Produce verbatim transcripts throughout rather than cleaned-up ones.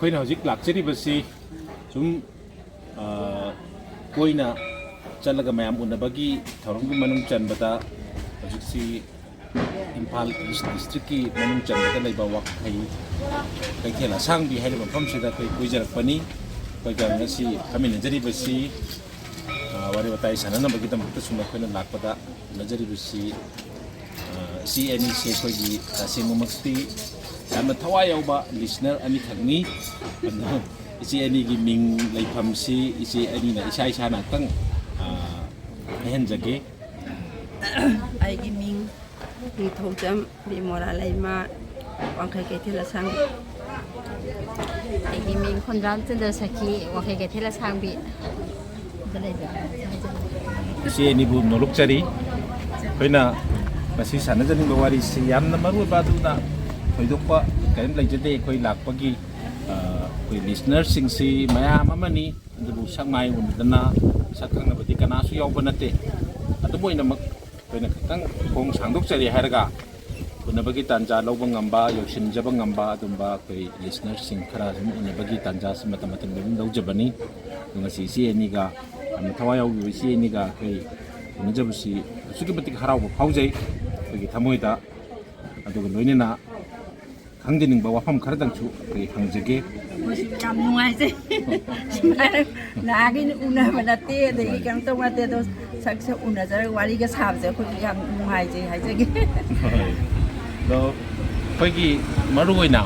ꯑꯩꯈꯣꯏꯅ ꯍꯧꯖꯤꯛ ꯂꯥꯛꯆꯔꯤꯕꯁꯤ ꯁꯨꯝ, ꯑ, ꯀꯣꯏꯅ ꯆꯠꯂꯒ ꯃꯌꯥꯝ ꯎꯅꯕꯒꯤ ꯊꯧꯔꯝꯒꯤ ꯃꯅꯨꯡ ꯆꯟꯕꯗ ꯍꯧꯖꯤꯛꯁꯤ ꯏꯝꯐꯥꯜ ꯏꯁ ꯗꯤꯁꯇ꯭ꯔꯤꯛꯀꯤ ꯃꯅꯨꯡ ꯆꯟꯕꯗ ꯂꯩꯕ ꯋꯥꯡꯈꯩ ꯀꯩꯊꯦꯜ ꯑꯁꯥꯡꯕꯤ ꯍꯥꯏꯔꯤꯕ ꯃꯐꯝꯁꯤꯗ ꯑꯩꯈꯣꯏ ꯀꯣꯏꯖꯔꯛꯄꯅꯤ꯫ ꯑꯩꯈꯣꯏꯒ ꯉꯁꯤ ꯐꯝꯃꯤꯟꯅꯖꯔꯤꯕꯁꯤ, ꯑ, ꯋꯥꯔꯤ ꯋꯥꯇꯥꯏ ꯁꯥꯟꯅꯅꯕꯒꯤꯗꯃꯛꯇ ꯁꯨꯝ ꯑꯩꯈꯣꯏꯅ ꯂꯥꯛꯄꯗ ꯎꯅꯖꯔꯤꯕꯁꯤ, ꯑ, ꯏꯆꯦ ꯑꯅꯤꯁꯦ ꯑꯩꯈꯣꯏꯒꯤ ꯇꯁꯦꯡꯕꯃꯛꯇꯤ ꯌꯥꯝꯅ ꯊꯋꯥꯏ ꯌꯥꯎꯕ ꯂꯤꯁꯅꯔ ꯑꯅꯤꯈꯛꯅꯤ꯫ ꯑꯗꯣ ꯏꯆꯦ ꯑꯅꯤꯒꯤ ꯃꯤꯡ, ꯂꯩꯐꯝꯁꯤ ꯏꯆꯦ ꯑꯅꯤꯅ ꯏꯁꯥ ꯏꯁꯥꯅ ꯑꯝꯇꯪ, ꯑ, ꯍꯥꯏꯍꯟꯖꯒꯦ꯫ ꯑꯩꯒꯤ ꯃꯤꯡ ꯅꯤꯡꯊꯧꯖꯝ ꯕꯤꯃꯣꯔꯥ ꯂꯩꯃ, ꯋꯥꯡꯈꯩ ꯀꯩꯊꯦꯜ ꯑꯁꯥꯡꯕꯤ꯫ ꯑꯩꯒꯤ ꯃꯤꯡ ꯈꯣꯟꯗ꯭ꯔꯥꯝ ꯆꯟꯗ꯭ꯔ ꯁꯈꯤ, ꯋꯥꯡꯈꯩ ꯀꯩꯊꯦꯜ ꯑꯁꯥꯡꯕꯤ꯫ ꯑꯗ ꯂꯩꯕ꯫ ꯏꯆꯦ ꯑꯅꯤꯕꯨ ꯅꯣꯂꯨꯛꯆꯔꯤ꯫ ꯑꯩꯈꯣꯏꯅ ꯉꯁꯤ ꯁꯥꯟꯅꯖꯅꯤꯡꯕ ꯋꯥꯔꯤꯁꯤ ꯌꯥꯝꯅ ꯃꯔꯨ ꯑꯣꯏꯕ, ꯑꯗꯨꯅ ꯊꯣꯏꯗꯣꯛꯄ ꯀꯔꯤꯝ ꯂꯩꯖꯗꯦ꯫ ꯑꯩꯈꯣꯏ ꯂꯥꯛꯄꯒꯤ, ꯑ, ꯑꯩꯈꯣꯏ ꯂꯤꯁꯅꯔꯁꯤꯡꯁꯤ ꯃꯌꯥꯝ ꯑꯃꯅꯤ, ꯑꯗꯨꯕꯨ ꯁꯛ ꯃꯥꯏ ꯎꯅꯗꯅ ꯁꯛ ꯈꯪꯅꯕꯗꯤ ꯀꯅꯥꯁꯨ ꯌꯥꯎꯕ ꯅꯠꯇꯦ꯫ ꯑꯗꯨꯕꯨ ꯑꯣꯏꯅꯃꯛ ꯑꯩꯈꯣꯏꯅ ꯈꯤꯇꯪ ꯈꯣꯡ ꯁꯥꯡꯗꯣꯛꯆꯔꯤ ꯍꯥꯏꯔꯒ ꯎꯅꯕꯒꯤ ꯇꯥꯟꯖꯥ ꯂꯧꯕ ꯉꯝꯕ, ꯌꯧꯁꯤꯟꯖꯕ ꯉꯝꯕ ꯑꯗꯨꯝꯕ ꯑꯩꯈꯣꯏ ꯂꯤꯁꯅꯔꯁꯤꯡ ꯈꯔ ꯑꯗꯨꯝ ꯎꯅꯕꯒꯤ ꯇꯥꯟꯖꯥꯁꯤ ꯃꯇꯝ ꯃꯇꯝꯒꯤ ꯑꯗꯨꯝ ꯂꯧꯖꯕꯅꯤ꯫ ꯑꯗꯣ ꯉꯁꯤ ꯏꯆꯦ ꯑꯅꯤꯒ, ꯌꯥꯝꯅ ꯊꯋꯥꯏ ꯌꯥꯎꯕ ꯏꯆꯦ ꯑꯅꯤꯒ ꯑꯩꯈꯣꯏ ꯎꯅꯖꯕꯁꯤ ꯑꯁꯨꯛꯀꯤ ꯃꯇꯤꯛ ꯍꯔꯥꯎꯕ ꯐꯥꯎꯖꯩ ꯑꯩꯈꯣꯏꯒꯤ ꯊꯃꯣꯏꯗ꯫ ꯑꯗꯨꯒ ꯂꯣꯏꯅꯅ ꯈꯪꯖꯅꯤꯡꯕ ꯋꯥꯐꯝ ꯈꯔꯗꯪꯁꯨ ꯑꯩꯈꯣꯏ ꯍꯪꯖꯒꯦ꯫ ꯑꯩꯈꯣꯏꯁꯨ ꯌꯥꯝ ꯅꯨꯡꯉꯥꯏꯖꯩ꯫ ꯁꯨꯃꯥꯏꯅ ꯅꯍꯥꯟꯒꯩ ꯎꯅꯕ ꯅꯠꯇꯦ, ꯑꯗꯒꯤ ꯀꯩꯅꯣ ꯇꯧꯕ ꯅꯠꯇꯦ, ꯑꯗꯣ ꯁꯛꯁꯦ ꯎꯅꯖꯔꯒ ꯋꯥꯔꯤꯒ ꯁꯥꯕꯁꯦ ꯑꯩꯈꯣꯏꯁꯨ ꯌꯥꯝ ꯅꯨꯡꯉꯥꯏꯖꯩ ꯍꯥꯏꯖꯒꯦ꯫ ꯍꯣꯏ꯫ ꯑꯗꯣ ꯑꯩꯈꯣꯏꯒꯤ ꯃꯔꯨꯑꯣꯏꯅ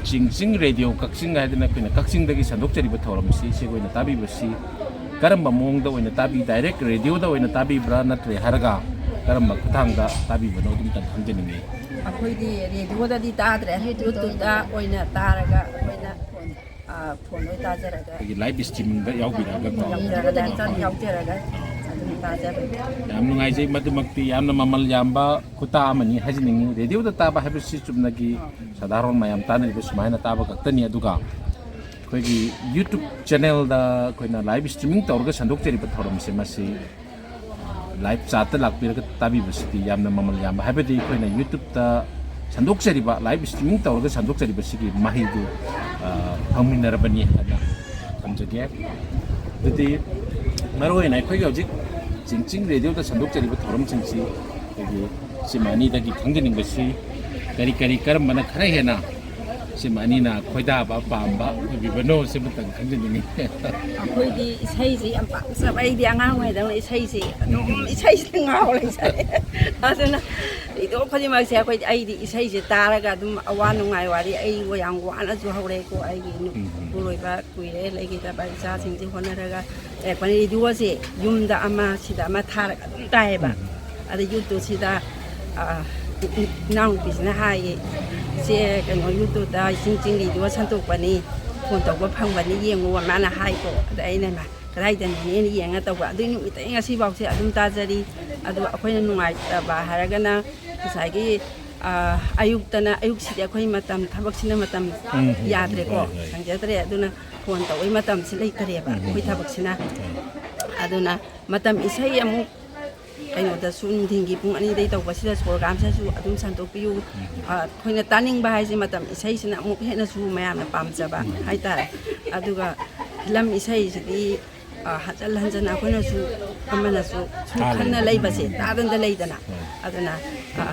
ꯆꯤꯡ ꯆꯤꯡ ꯔꯦꯗꯤꯑꯣ ꯀꯛꯆꯤꯡ ꯍꯥꯏꯗꯅ ꯑꯩꯈꯣꯏꯅ ꯀꯛꯆꯤꯡꯗꯒꯤ ꯁꯟꯗꯣꯛꯆꯔꯤꯕ ꯊꯧꯔꯝꯁꯤ, ꯁꯤ ꯑꯩꯈꯣꯏꯅ ꯇꯥꯕꯤꯕꯁꯤ ꯀꯔꯝꯕ ꯃꯑꯣꯡꯗ ꯑꯣꯏꯅ ꯇꯥꯕꯤ? ꯗꯥꯏꯔꯦꯛ ꯔꯦꯗꯤꯑꯣꯗ ꯑꯣꯏꯅ ꯇꯥꯕꯤꯕ꯭ꯔꯥ, ꯅꯠꯇ꯭ꯔꯦ ꯍꯥꯏꯔꯒ ꯀꯔꯝꯕ ꯈꯨꯠꯊꯥꯡꯗ ꯇꯥꯕꯤꯕꯅꯣ? ꯑꯗꯨꯝꯇꯪ ꯈꯪꯖꯅꯤꯡꯉꯤ꯫ ꯑꯩꯈꯣꯏꯗꯤ ꯔꯦꯗꯤꯑꯣꯗꯗꯤ ꯇꯥꯗ꯭ꯔꯦ, ꯌꯨꯇ꯭ꯌꯨꯕꯇ ꯑꯣꯏꯅ ꯇꯥꯔꯒ ꯑꯩꯈꯣꯏꯅ, ꯑ, ꯐꯣꯟ ꯑꯣꯏꯅ ꯇꯥꯖꯔꯒ ꯑꯩꯈꯣꯏꯒꯤ ꯂꯥꯏꯚ ꯁ꯭ꯇ꯭ꯔꯤꯃꯤꯡꯗ ꯌꯥꯎꯕꯤꯔꯛꯑꯒ ꯌꯥꯎꯖꯔꯒ, ꯌꯥꯎꯖꯔꯒ ꯑꯗꯨꯝ ꯇꯥꯖꯕꯅꯤ꯫ ꯌꯥꯝ ꯅꯨꯡꯉꯥꯏꯖꯩ꯫ ꯃꯗꯨꯃꯛꯇꯤ ꯌꯥꯝꯅ ꯃꯃꯜ ꯌꯥꯝꯕ ꯈꯨꯇꯥ ꯑꯃꯅꯤ ꯍꯥꯏꯖꯅꯤꯡꯉꯤ꯫ ꯔꯦꯗꯤꯑꯣꯗ ꯇꯥꯕ ꯍꯥꯏꯕꯁꯤ ꯆꯨꯝꯅꯒꯤ ꯁꯥꯙꯥꯔꯣꯟ ꯃꯌꯥꯝ ꯇꯥꯅꯔꯤꯕ ꯁꯨꯃꯥꯏꯅ ꯇꯥꯕ ꯈꯛꯇꯅꯤ, ꯑꯗꯨꯒ ꯑꯩꯈꯣꯏꯒꯤ ꯌꯨꯇ꯭ꯌꯨꯕ ꯆꯦꯅꯦꯜꯗ ꯑꯩꯈꯣꯏꯅ ꯂꯥꯏꯚ ꯁ꯭ꯇ꯭ꯔꯤꯃꯤꯡ ꯇꯧꯔꯒ ꯁꯟꯗꯣꯛꯆꯔꯤꯕ ꯊꯧꯔꯝꯁꯦ, ꯃꯁꯤ ꯂꯥꯏꯚ ꯆꯥꯠꯇ ꯂꯥꯛꯄꯤꯔꯒ ꯇꯥꯕꯤꯕꯁꯤꯗꯤ ꯌꯥꯝꯅ ꯃꯃꯜ ꯌꯥꯝꯕ, ꯍꯥꯏꯕꯗꯤ ꯑꯩꯈꯣꯏꯅ ꯌꯨꯇ꯭ꯌꯨꯕꯇ ꯁꯟꯗꯣꯛꯆꯔꯤꯕ, ꯂꯥꯏꯚ ꯁ꯭ꯇ꯭ꯔꯤꯃꯤꯡ ꯇꯧꯔꯒ ꯁꯟꯗꯣꯛꯆꯔꯤꯕꯁꯤꯒꯤ ꯃꯍꯩꯗꯨ, ꯑ, ꯐꯪꯃꯤꯟꯅꯔꯕꯅꯤ ꯍꯥꯏꯅ ꯊꯝꯖꯒꯦ꯫ ꯑꯗꯨꯗꯤ ꯃꯔꯨꯑꯣꯏꯅ ꯑꯩꯈꯣꯏꯒꯤ ꯍꯧꯖꯤꯛ ꯆꯤꯡꯆꯤꯡ ꯔꯦꯗꯤꯑꯣꯗ ꯁꯟꯗꯣꯛꯆꯔꯤꯕ ꯊꯧꯔꯝꯁꯤꯡꯁꯤ ꯑꯩꯈꯣꯏꯒꯤ ꯁꯤꯃ ꯑꯅꯤꯗꯒꯤ ꯈꯪꯖꯅꯤꯡꯕꯁꯤ ꯀꯔꯤ ꯀꯔꯤ, ꯀꯔꯝꯕꯅ ꯈꯔ ꯍꯦꯟꯅ ꯁꯤꯃ ꯑꯅꯤꯅ ꯈꯣꯏꯗꯥꯕ ꯄꯥꯝꯕ ꯑꯣꯏꯕꯤꯕꯅꯣ, ꯁꯤꯃꯇꯪ ꯈꯪꯖꯅꯤꯡꯉꯤ꯫ ꯑꯩꯈꯣꯏꯗꯤ ꯏꯁꯩꯁꯤ ꯌꯥꯝ ꯄꯥꯝꯖꯕ, ꯑꯩꯗꯤ ꯑꯉꯥꯡ ꯑꯣꯏꯔꯤꯉꯩꯗ ꯏꯁꯩꯁꯤ ꯑꯗꯨꯝ ꯏꯁꯩꯁꯤꯗ ꯉꯥꯎꯔ ꯂꯩꯖꯔꯦ꯫ ꯑꯗꯨꯅ ꯊꯧꯗꯣꯛ ꯈꯨꯗꯤꯡꯃꯛꯁꯦ ꯑꯩꯈꯣꯏꯗꯤ, ꯑꯩꯗꯤ ꯏꯁꯩꯁꯦ ꯇꯥꯔꯒ ꯑꯗꯨꯝ ꯑꯋꯥ ꯅꯨꯡꯉꯥꯏ ꯋꯥꯔꯤ, ꯑꯩ ꯌꯥꯝ ꯋꯥꯅꯁꯨ ꯍꯧꯔꯛꯑꯦꯀꯣ, ꯑꯩꯒꯤ ꯅꯨ- ꯎꯝ꯫ ꯏꯄꯨꯔꯣꯏꯕ ꯀꯨꯏꯔꯦ ꯂꯩꯈꯤꯗꯕ, ꯏꯆꯥꯁꯤꯡꯁꯦ ꯍꯣꯠꯅꯔꯒ ꯂꯩꯔꯛꯄꯅꯤ꯫ ꯔꯦꯗꯤꯑꯣꯁꯦ ꯌꯨꯝꯗ ꯑꯃ ꯁꯤꯗ ꯑꯃ ꯊꯥꯔꯒ ꯑꯗꯨꯝ ꯇꯥꯏꯌꯦꯕ꯫ ꯎꯝ꯫ ꯑꯗ ꯌꯨꯇꯨꯕꯁꯤꯗ, ꯑ, ꯏ- ꯏ- ꯏꯅꯥꯎꯅꯨꯄꯤꯁꯤꯅ ꯍꯥꯏꯌꯦ, "ꯏꯆꯦ, ꯀꯩꯅꯣ, ꯌꯨꯇꯨꯕꯇ ꯏꯁꯤꯡ ꯆꯤꯡꯂꯤꯗꯨꯒ ꯁꯟꯇꯣꯛꯄꯅꯤ, ꯐꯣꯟ ꯇꯧꯕ ꯐꯪꯕꯅꯤ, ꯌꯦꯡꯉꯣ", ꯃꯥꯅ ꯍꯥꯏꯀꯣ꯫ ꯑꯗ ꯑꯩꯅ, "ꯏꯃꯥ, ꯀꯗꯥꯏꯗꯅꯣꯅꯦ?" ꯑꯩꯅ ꯌꯦꯡꯉ ꯇꯧꯕ꯫ ꯑꯗꯨꯏ ꯅꯨꯃꯤꯠꯇꯩ ꯉꯁꯤꯐꯥꯎꯁꯦ ꯑꯗꯨꯝ ꯇꯥꯖꯔꯤ꯫ ꯑꯗꯣ ꯑꯩꯈꯣꯏꯅ ꯅꯨꯡꯉꯥꯏꯇꯕ ꯍꯥꯏꯔꯒꯅ ꯉꯁꯥꯏꯒꯤ, ꯑ, ꯑꯌꯨꯛꯇꯅ, ꯑꯌꯨꯛꯁꯤꯗꯤ ꯑꯩꯈꯣꯏ ꯃꯇꯝ, ꯊꯕꯛꯁꯤꯅ ꯃꯇꯝ ꯎꯝ, ꯎꯝ, ꯌꯥꯗ꯭ꯔꯦꯀꯣ, ꯍꯣꯏ, ꯍꯣꯏ꯫ ꯁꯪꯖꯗ꯭ꯔꯦ꯫ ꯑꯗꯨꯅ ꯐꯣꯟ ꯇꯧꯕꯩ ꯃꯇꯝꯁꯤ ꯂꯩꯇꯔꯦꯕ, ꯎꯝ, ꯎꯝ, ꯑꯩꯈꯣꯏ ꯎꯝ꯫ ꯊꯕꯛꯁꯤꯅ꯫ ꯍꯣꯏ꯫ ꯑꯗꯨꯅ ꯃꯇꯝ ꯏꯁꯩ ꯑꯃꯨꯛ ꯀꯩꯅꯣꯗꯁꯨ ꯅꯨꯡꯊꯤꯟꯒꯤ ꯄꯨꯡ ꯑꯅꯤꯗꯩ ꯇꯧꯕꯁꯤꯗ ꯄ꯭ꯔꯣꯒ꯭ꯔꯥꯝꯁꯤꯗꯁꯨ ꯑꯗꯨꯝ ꯁꯟꯗꯣꯛꯄꯤꯌꯨ꯫ ꯎꯝ꯫ ꯑ, ꯑꯩꯈꯣꯏꯅ ꯇꯥꯅꯤꯡꯕ ꯍꯥꯏꯁꯦ ꯃꯇꯝ ꯏꯁꯩꯁꯤꯅ ꯑꯃꯨꯛ ꯍꯦꯟꯅꯁꯨ ꯃꯌꯥꯝꯅ ꯄꯥꯝꯖꯕ ꯎꯝ꯫ ꯍꯥꯏꯇꯥꯔꯦ꯫ ꯑꯗꯨꯒ ꯐꯤꯂꯝ ꯏꯁꯩꯁꯤꯗꯤ, ꯑ, ꯍꯟꯖꯜ ꯍꯟꯖꯟꯅ ꯑꯩꯈꯣꯏꯅꯁꯨ ꯑꯃꯅꯁꯨ ꯁꯨꯝ ꯇꯥ ꯈꯟꯅ ꯂꯩꯕ꯫ ꯂꯩꯕꯁꯦ ꯎꯝ꯫ ꯇꯥꯗꯅ ꯂꯩꯗꯅ꯫ ꯍꯣꯏ꯫ ꯑꯗꯨꯅ, ꯑ,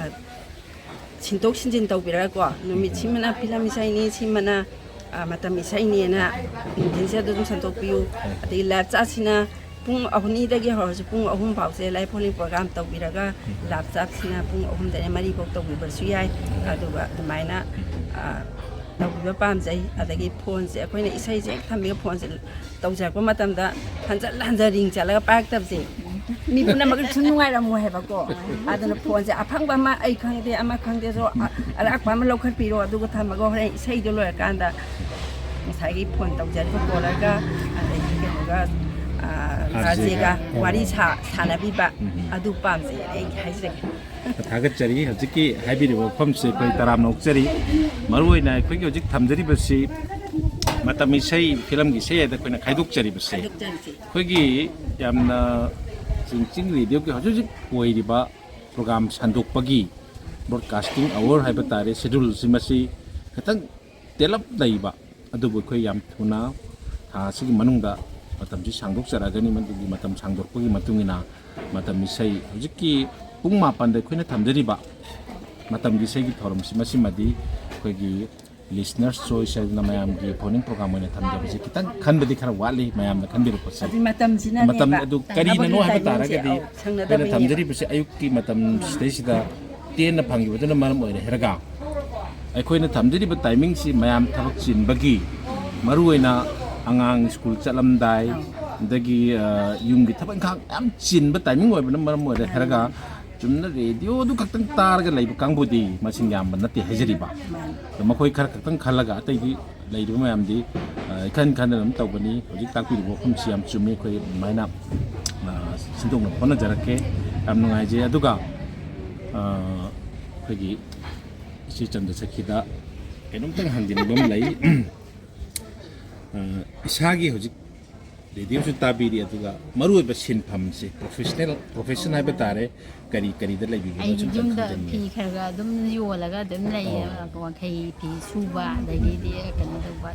ꯁꯤꯟꯗꯣꯛ ꯁꯤꯟꯖꯤꯟ ꯇꯧꯕꯤꯔꯒꯀꯣ, ꯅꯨꯃꯤꯠꯁꯤꯃꯅ ꯐꯤꯂꯝ ꯏꯁꯩꯅꯤ, ꯁꯤꯃꯅ, ꯑ, ꯃꯇꯝ ꯏꯁꯩꯅꯦꯅ ꯅꯨꯡꯊꯤꯟꯁꯦ ꯑꯗꯨꯝ ꯁꯟꯗꯣꯛꯄꯤꯌꯨ꯫ ꯑꯗꯒꯤ ꯂꯥꯏꯞ ꯆꯥꯠꯁꯤꯅ ꯄꯨꯡ ꯑꯅꯤꯗꯒꯤ ꯍꯧꯔꯁꯨ ꯄꯨꯡ ꯑꯍꯨꯝ ꯐꯥꯎꯁꯦ ꯂꯥꯏꯞ ꯐꯣꯟ ꯏꯟ ꯄ꯭ꯔꯣꯒ꯭ꯔꯥꯝ ꯇꯧꯕꯤꯔꯒ, ꯂꯥꯏꯞ ꯆꯥꯠꯁꯤꯅ ꯄꯨꯡ ꯑꯍꯨꯝꯗꯒꯤ ꯃꯔꯤ ꯐꯥꯎ ꯇꯧꯕꯤꯕꯁꯨ ꯌꯥꯏ꯫ ꯑꯗꯨꯒ ꯑꯗꯨꯃꯥꯏꯅ, ꯑ, ꯇꯧꯕꯤꯕ ꯄꯥꯝꯖꯩ꯫ ꯑꯗꯒꯤ ꯐꯣꯟꯁꯦ ꯑꯩꯈꯣꯏꯅ ꯏꯁꯩꯁꯦ ꯍꯦꯛ ꯊꯝꯃꯒ ꯐꯣꯟꯁꯦ ꯇꯧꯖꯔꯛꯄ ꯃꯇꯝꯗ ꯍꯟꯖꯜ ꯍꯟꯖꯜ ꯔꯤꯡ ꯆꯠꯂꯒ ꯄꯥꯏꯔꯛꯇꯕꯁꯦ ꯃꯤ ꯄꯨꯝꯅꯃꯛ ꯁꯨꯝ ꯅꯨꯡꯉꯥꯏꯔꯝꯃꯣꯏ ꯍꯥꯏꯕꯀꯣ꯫ ꯑꯗꯨꯅ ꯐꯣꯟꯁꯦ ꯑꯐꯪꯕ ꯑꯃ, ꯑꯩ ꯈꯪꯗꯦ, ꯑꯃ ꯈꯪꯗꯦ, ꯁꯣ, ꯑ-, ꯑꯔꯥꯛꯄ ꯑꯃ ꯂꯧꯈꯠꯄꯤꯔꯣ, ꯑꯗꯨꯒ ꯊꯝꯃꯒ ꯍꯣꯔꯦꯟ ꯏꯁꯩꯗꯣ ꯂꯣꯏꯔꯀꯥꯟꯗ ꯉꯁꯥꯏꯒꯤ ꯐꯣꯟ ꯇꯧꯖꯔꯤꯕ ꯀꯣꯂꯔꯒ ꯑꯗꯒꯤ ꯀꯩꯅꯣꯒ, ꯑ, ꯑꯥꯔꯖꯦꯒ, ꯑꯥꯔꯖꯦꯒ ꯋꯥꯔꯤ ꯁꯥ-, ꯁꯥꯟꯅꯕꯤꯕ꯫ ꯎꯝ꯫ ꯑꯗꯨ ꯄꯥꯝꯖꯩ, ꯑꯩ ꯍꯥꯏꯖꯒꯦ꯫ ꯊꯥꯒꯠꯆꯔꯤ꯫ ꯍꯧꯖꯤꯛꯀꯤ ꯍꯥꯏꯕꯤꯔꯤꯕ ꯋꯥꯐꯝꯁꯦ ꯑꯩꯈꯣꯏ ꯇꯔꯥꯝꯅ ꯑꯣꯛꯆꯔꯤ꯫ ꯃꯔꯨꯑꯣꯏꯅ ꯑꯩꯈꯣꯏꯒꯤ ꯍꯧꯖꯤꯛ ꯊꯝꯖꯔꯤꯕꯁꯤ ꯃꯇꯝ ꯏꯁꯩ, ꯐꯤꯂꯝꯒꯤ ꯏꯁꯩ ꯍꯥꯏꯗ ꯑꯩꯈꯣꯏꯅ ꯈꯥꯏꯗꯣꯛꯆꯔꯤꯕꯁꯦ꯫ ꯈꯥꯏꯗꯣꯛꯆꯔꯤꯁꯦ꯫ ꯑꯩꯈꯣꯏꯒꯤ ꯌꯥꯝꯅ ꯆꯤꯡꯆꯤꯡ ꯔꯦꯗꯤꯑꯣꯒꯤ ꯍꯧꯖꯤꯛ ꯍꯧꯖꯤꯛ ꯑꯣꯏꯔꯤꯕ ꯄ꯭ꯔꯣꯒ꯭ꯔꯥꯝ ꯁꯟꯗꯣꯛꯄꯒꯤ broadcasting hour ꯍꯥꯏꯕ ꯇꯥꯔꯦ, schedule ꯁꯤ ꯃꯁꯤ ꯈꯤꯇꯪ ꯇꯦꯜꯂꯞ ꯂꯩꯕ, ꯑꯗꯨꯕꯨ ꯑꯩꯈꯣꯏ ꯌꯥꯝ ꯊꯨꯅ ꯊꯥ ꯑꯁꯤꯒꯤ ꯃꯅꯨꯡꯗ ꯃꯇꯝꯁꯤ ꯁꯥꯡꯗꯣꯛꯆꯔꯛꯑꯒꯅꯤ꯫ ꯃꯗꯨꯒꯤ ꯃꯇꯝ ꯁꯥꯡꯗꯣꯔꯛꯄꯒꯤ ꯃꯇꯨꯡ ꯏꯟꯅ ꯃꯇꯝ ꯏꯁꯩ ꯍꯧꯖꯤꯛꯀꯤ ꯄꯨꯡ ꯃꯥꯄꯟꯗ ꯑꯩꯈꯣꯏꯅ ꯊꯝꯖꯔꯤꯕ ꯃꯇꯝꯒꯤ ꯏꯁꯩꯒꯤ ꯊꯧꯔꯝꯁꯤ, ꯃꯁꯤꯃꯗꯤ ꯑꯩꯈꯣꯏꯒꯤ listener's choice ꯍꯥꯏꯗꯅ ꯃꯌꯥꯝꯒꯤ ꯐꯣꯟ ꯏꯟ program ꯑꯣꯏꯅ ꯊꯝꯖꯕꯁꯦ ꯈꯤꯇꯪ ꯈꯟꯕꯗꯤ ꯈꯔ ꯋꯥꯠꯂꯤ, ꯃꯌꯥꯝꯅ ꯈꯟꯕꯤꯔꯛꯄꯁꯦ꯫ ꯑꯗꯨ ꯃꯇꯝꯁꯤꯅꯅꯦꯕ, ꯃꯇꯝ ꯑꯗꯨ ꯀꯔꯤꯅꯅꯣ ꯍꯥꯏꯕ ꯇꯥꯔꯒꯗꯤ, ꯑꯩꯈꯣꯏꯅ ꯊꯝꯖꯔꯤꯕꯁꯦ ꯑꯌꯨꯛꯀꯤ ꯃꯇꯝ ꯁꯤꯗꯩꯁꯤꯗ ꯇꯦꯟꯅ ꯐꯪꯈꯤꯕꯗꯨꯅ ꯃꯔꯝ ꯑꯣꯏꯔꯦ ꯍꯥꯏꯔꯒ, ꯑꯩꯈꯣꯏꯅ ꯊꯝꯖꯔꯤꯕ timing ꯁꯤ ꯃꯌꯥꯝ ꯊꯕꯛ ꯆꯤꯟꯕꯒꯤ, ꯃꯔꯨꯑꯣꯏꯅ ꯑꯉꯥꯡ ꯁ꯭ꯀꯨꯜ ꯆꯠꯂꯝꯗꯥꯏ, ꯑꯗꯒꯤ, ꯑ, ꯌꯨꯝꯒꯤ ꯊꯕꯛ ꯏꯪꯈꯥꯡ ꯌꯥꯝ ꯆꯤꯟꯕ timing ꯑꯣꯏꯕꯅ ꯃꯔꯝ ꯑꯣꯏꯔꯦ ꯍꯥꯏꯔꯒ, ꯆꯨꯝꯅ ꯔꯦꯗꯤꯑꯣꯗꯨ ꯈꯛꯇꯪ ꯇꯥꯔꯒ ꯂꯩꯕ ꯀꯥꯡꯕꯨꯗꯤ ꯃꯁꯤꯡ ꯌꯥꯝꯕ ꯅꯠꯇꯦ ꯍꯥꯏꯖꯔꯤꯕ꯫ ꯑꯗꯣ ꯃꯈꯣꯏ ꯈꯔ ꯈꯛꯇꯪ ꯈꯜꯂꯒ ꯑꯇꯩꯗꯤ ꯂꯩꯔꯤꯕ ꯃꯌꯥꯝꯗꯤ, ꯑ, ꯏꯈꯟ ꯈꯟꯅ ꯑꯗꯨꯝ ꯇꯧꯒꯅꯤ꯫ ꯍꯧꯖꯤꯛ ꯇꯥꯛꯄꯤꯔꯤꯕ ꯋꯥꯐꯝꯁꯤ ꯌꯥꯝ ꯆꯨꯝꯃꯤ꯫ ꯑꯩꯈꯣꯏ ꯑꯗꯨꯃꯥꯏꯅ, ꯑ, ꯁꯤꯟꯗꯣꯛꯅꯕ ꯍꯣꯠꯅꯖꯔꯛꯀꯦ꯫ ꯌꯥꯝ ꯅꯨꯡꯉꯥꯏꯖꯩ꯫ ꯑꯗꯨꯒ, ꯑ, ꯑꯩꯈꯣꯏꯒꯤ ꯏꯆꯦ ꯆꯟꯗ꯭ꯔꯁꯛꯈꯤꯗ ꯀꯩꯅꯣꯝꯇꯪ ꯍꯪꯖꯅꯤꯡꯕ ꯑꯃ ꯂꯩ꯫ ꯑ, ꯏꯁꯥꯒꯤ ꯍꯧꯖꯤꯛ ꯔꯦꯗꯤꯑꯣꯁꯨ ꯇꯥꯕꯤꯔꯤ, ꯑꯗꯨꯒ ꯃꯔꯨꯑꯣꯏꯕ ꯁꯤꯟꯐꯝꯁꯦ, professional, profession ꯍꯥꯏꯕ ꯇꯥꯔꯦ, ꯀꯔꯤ ꯀꯔꯤꯗ ꯂꯩꯕꯤꯕꯅꯣ? ꯑꯩꯗꯤ ꯁꯨꯝꯇꯪ ꯌꯨꯝꯗ ꯈꯪꯖꯅꯤꯡꯉꯤ꯫ ꯐꯤ ꯈꯔ ꯈꯔ ꯑꯗꯨꯝ ꯌꯣꯜꯂꯒ ꯑꯗꯨꯝ ꯂꯩꯌꯦ꯫ ꯑꯣ꯫ ꯋꯥꯡꯈꯩ ꯐꯤ ꯁꯨꯕ, ꯑꯗꯒꯤꯗꯤ ꯀꯩꯅꯣ ꯇꯧꯕ,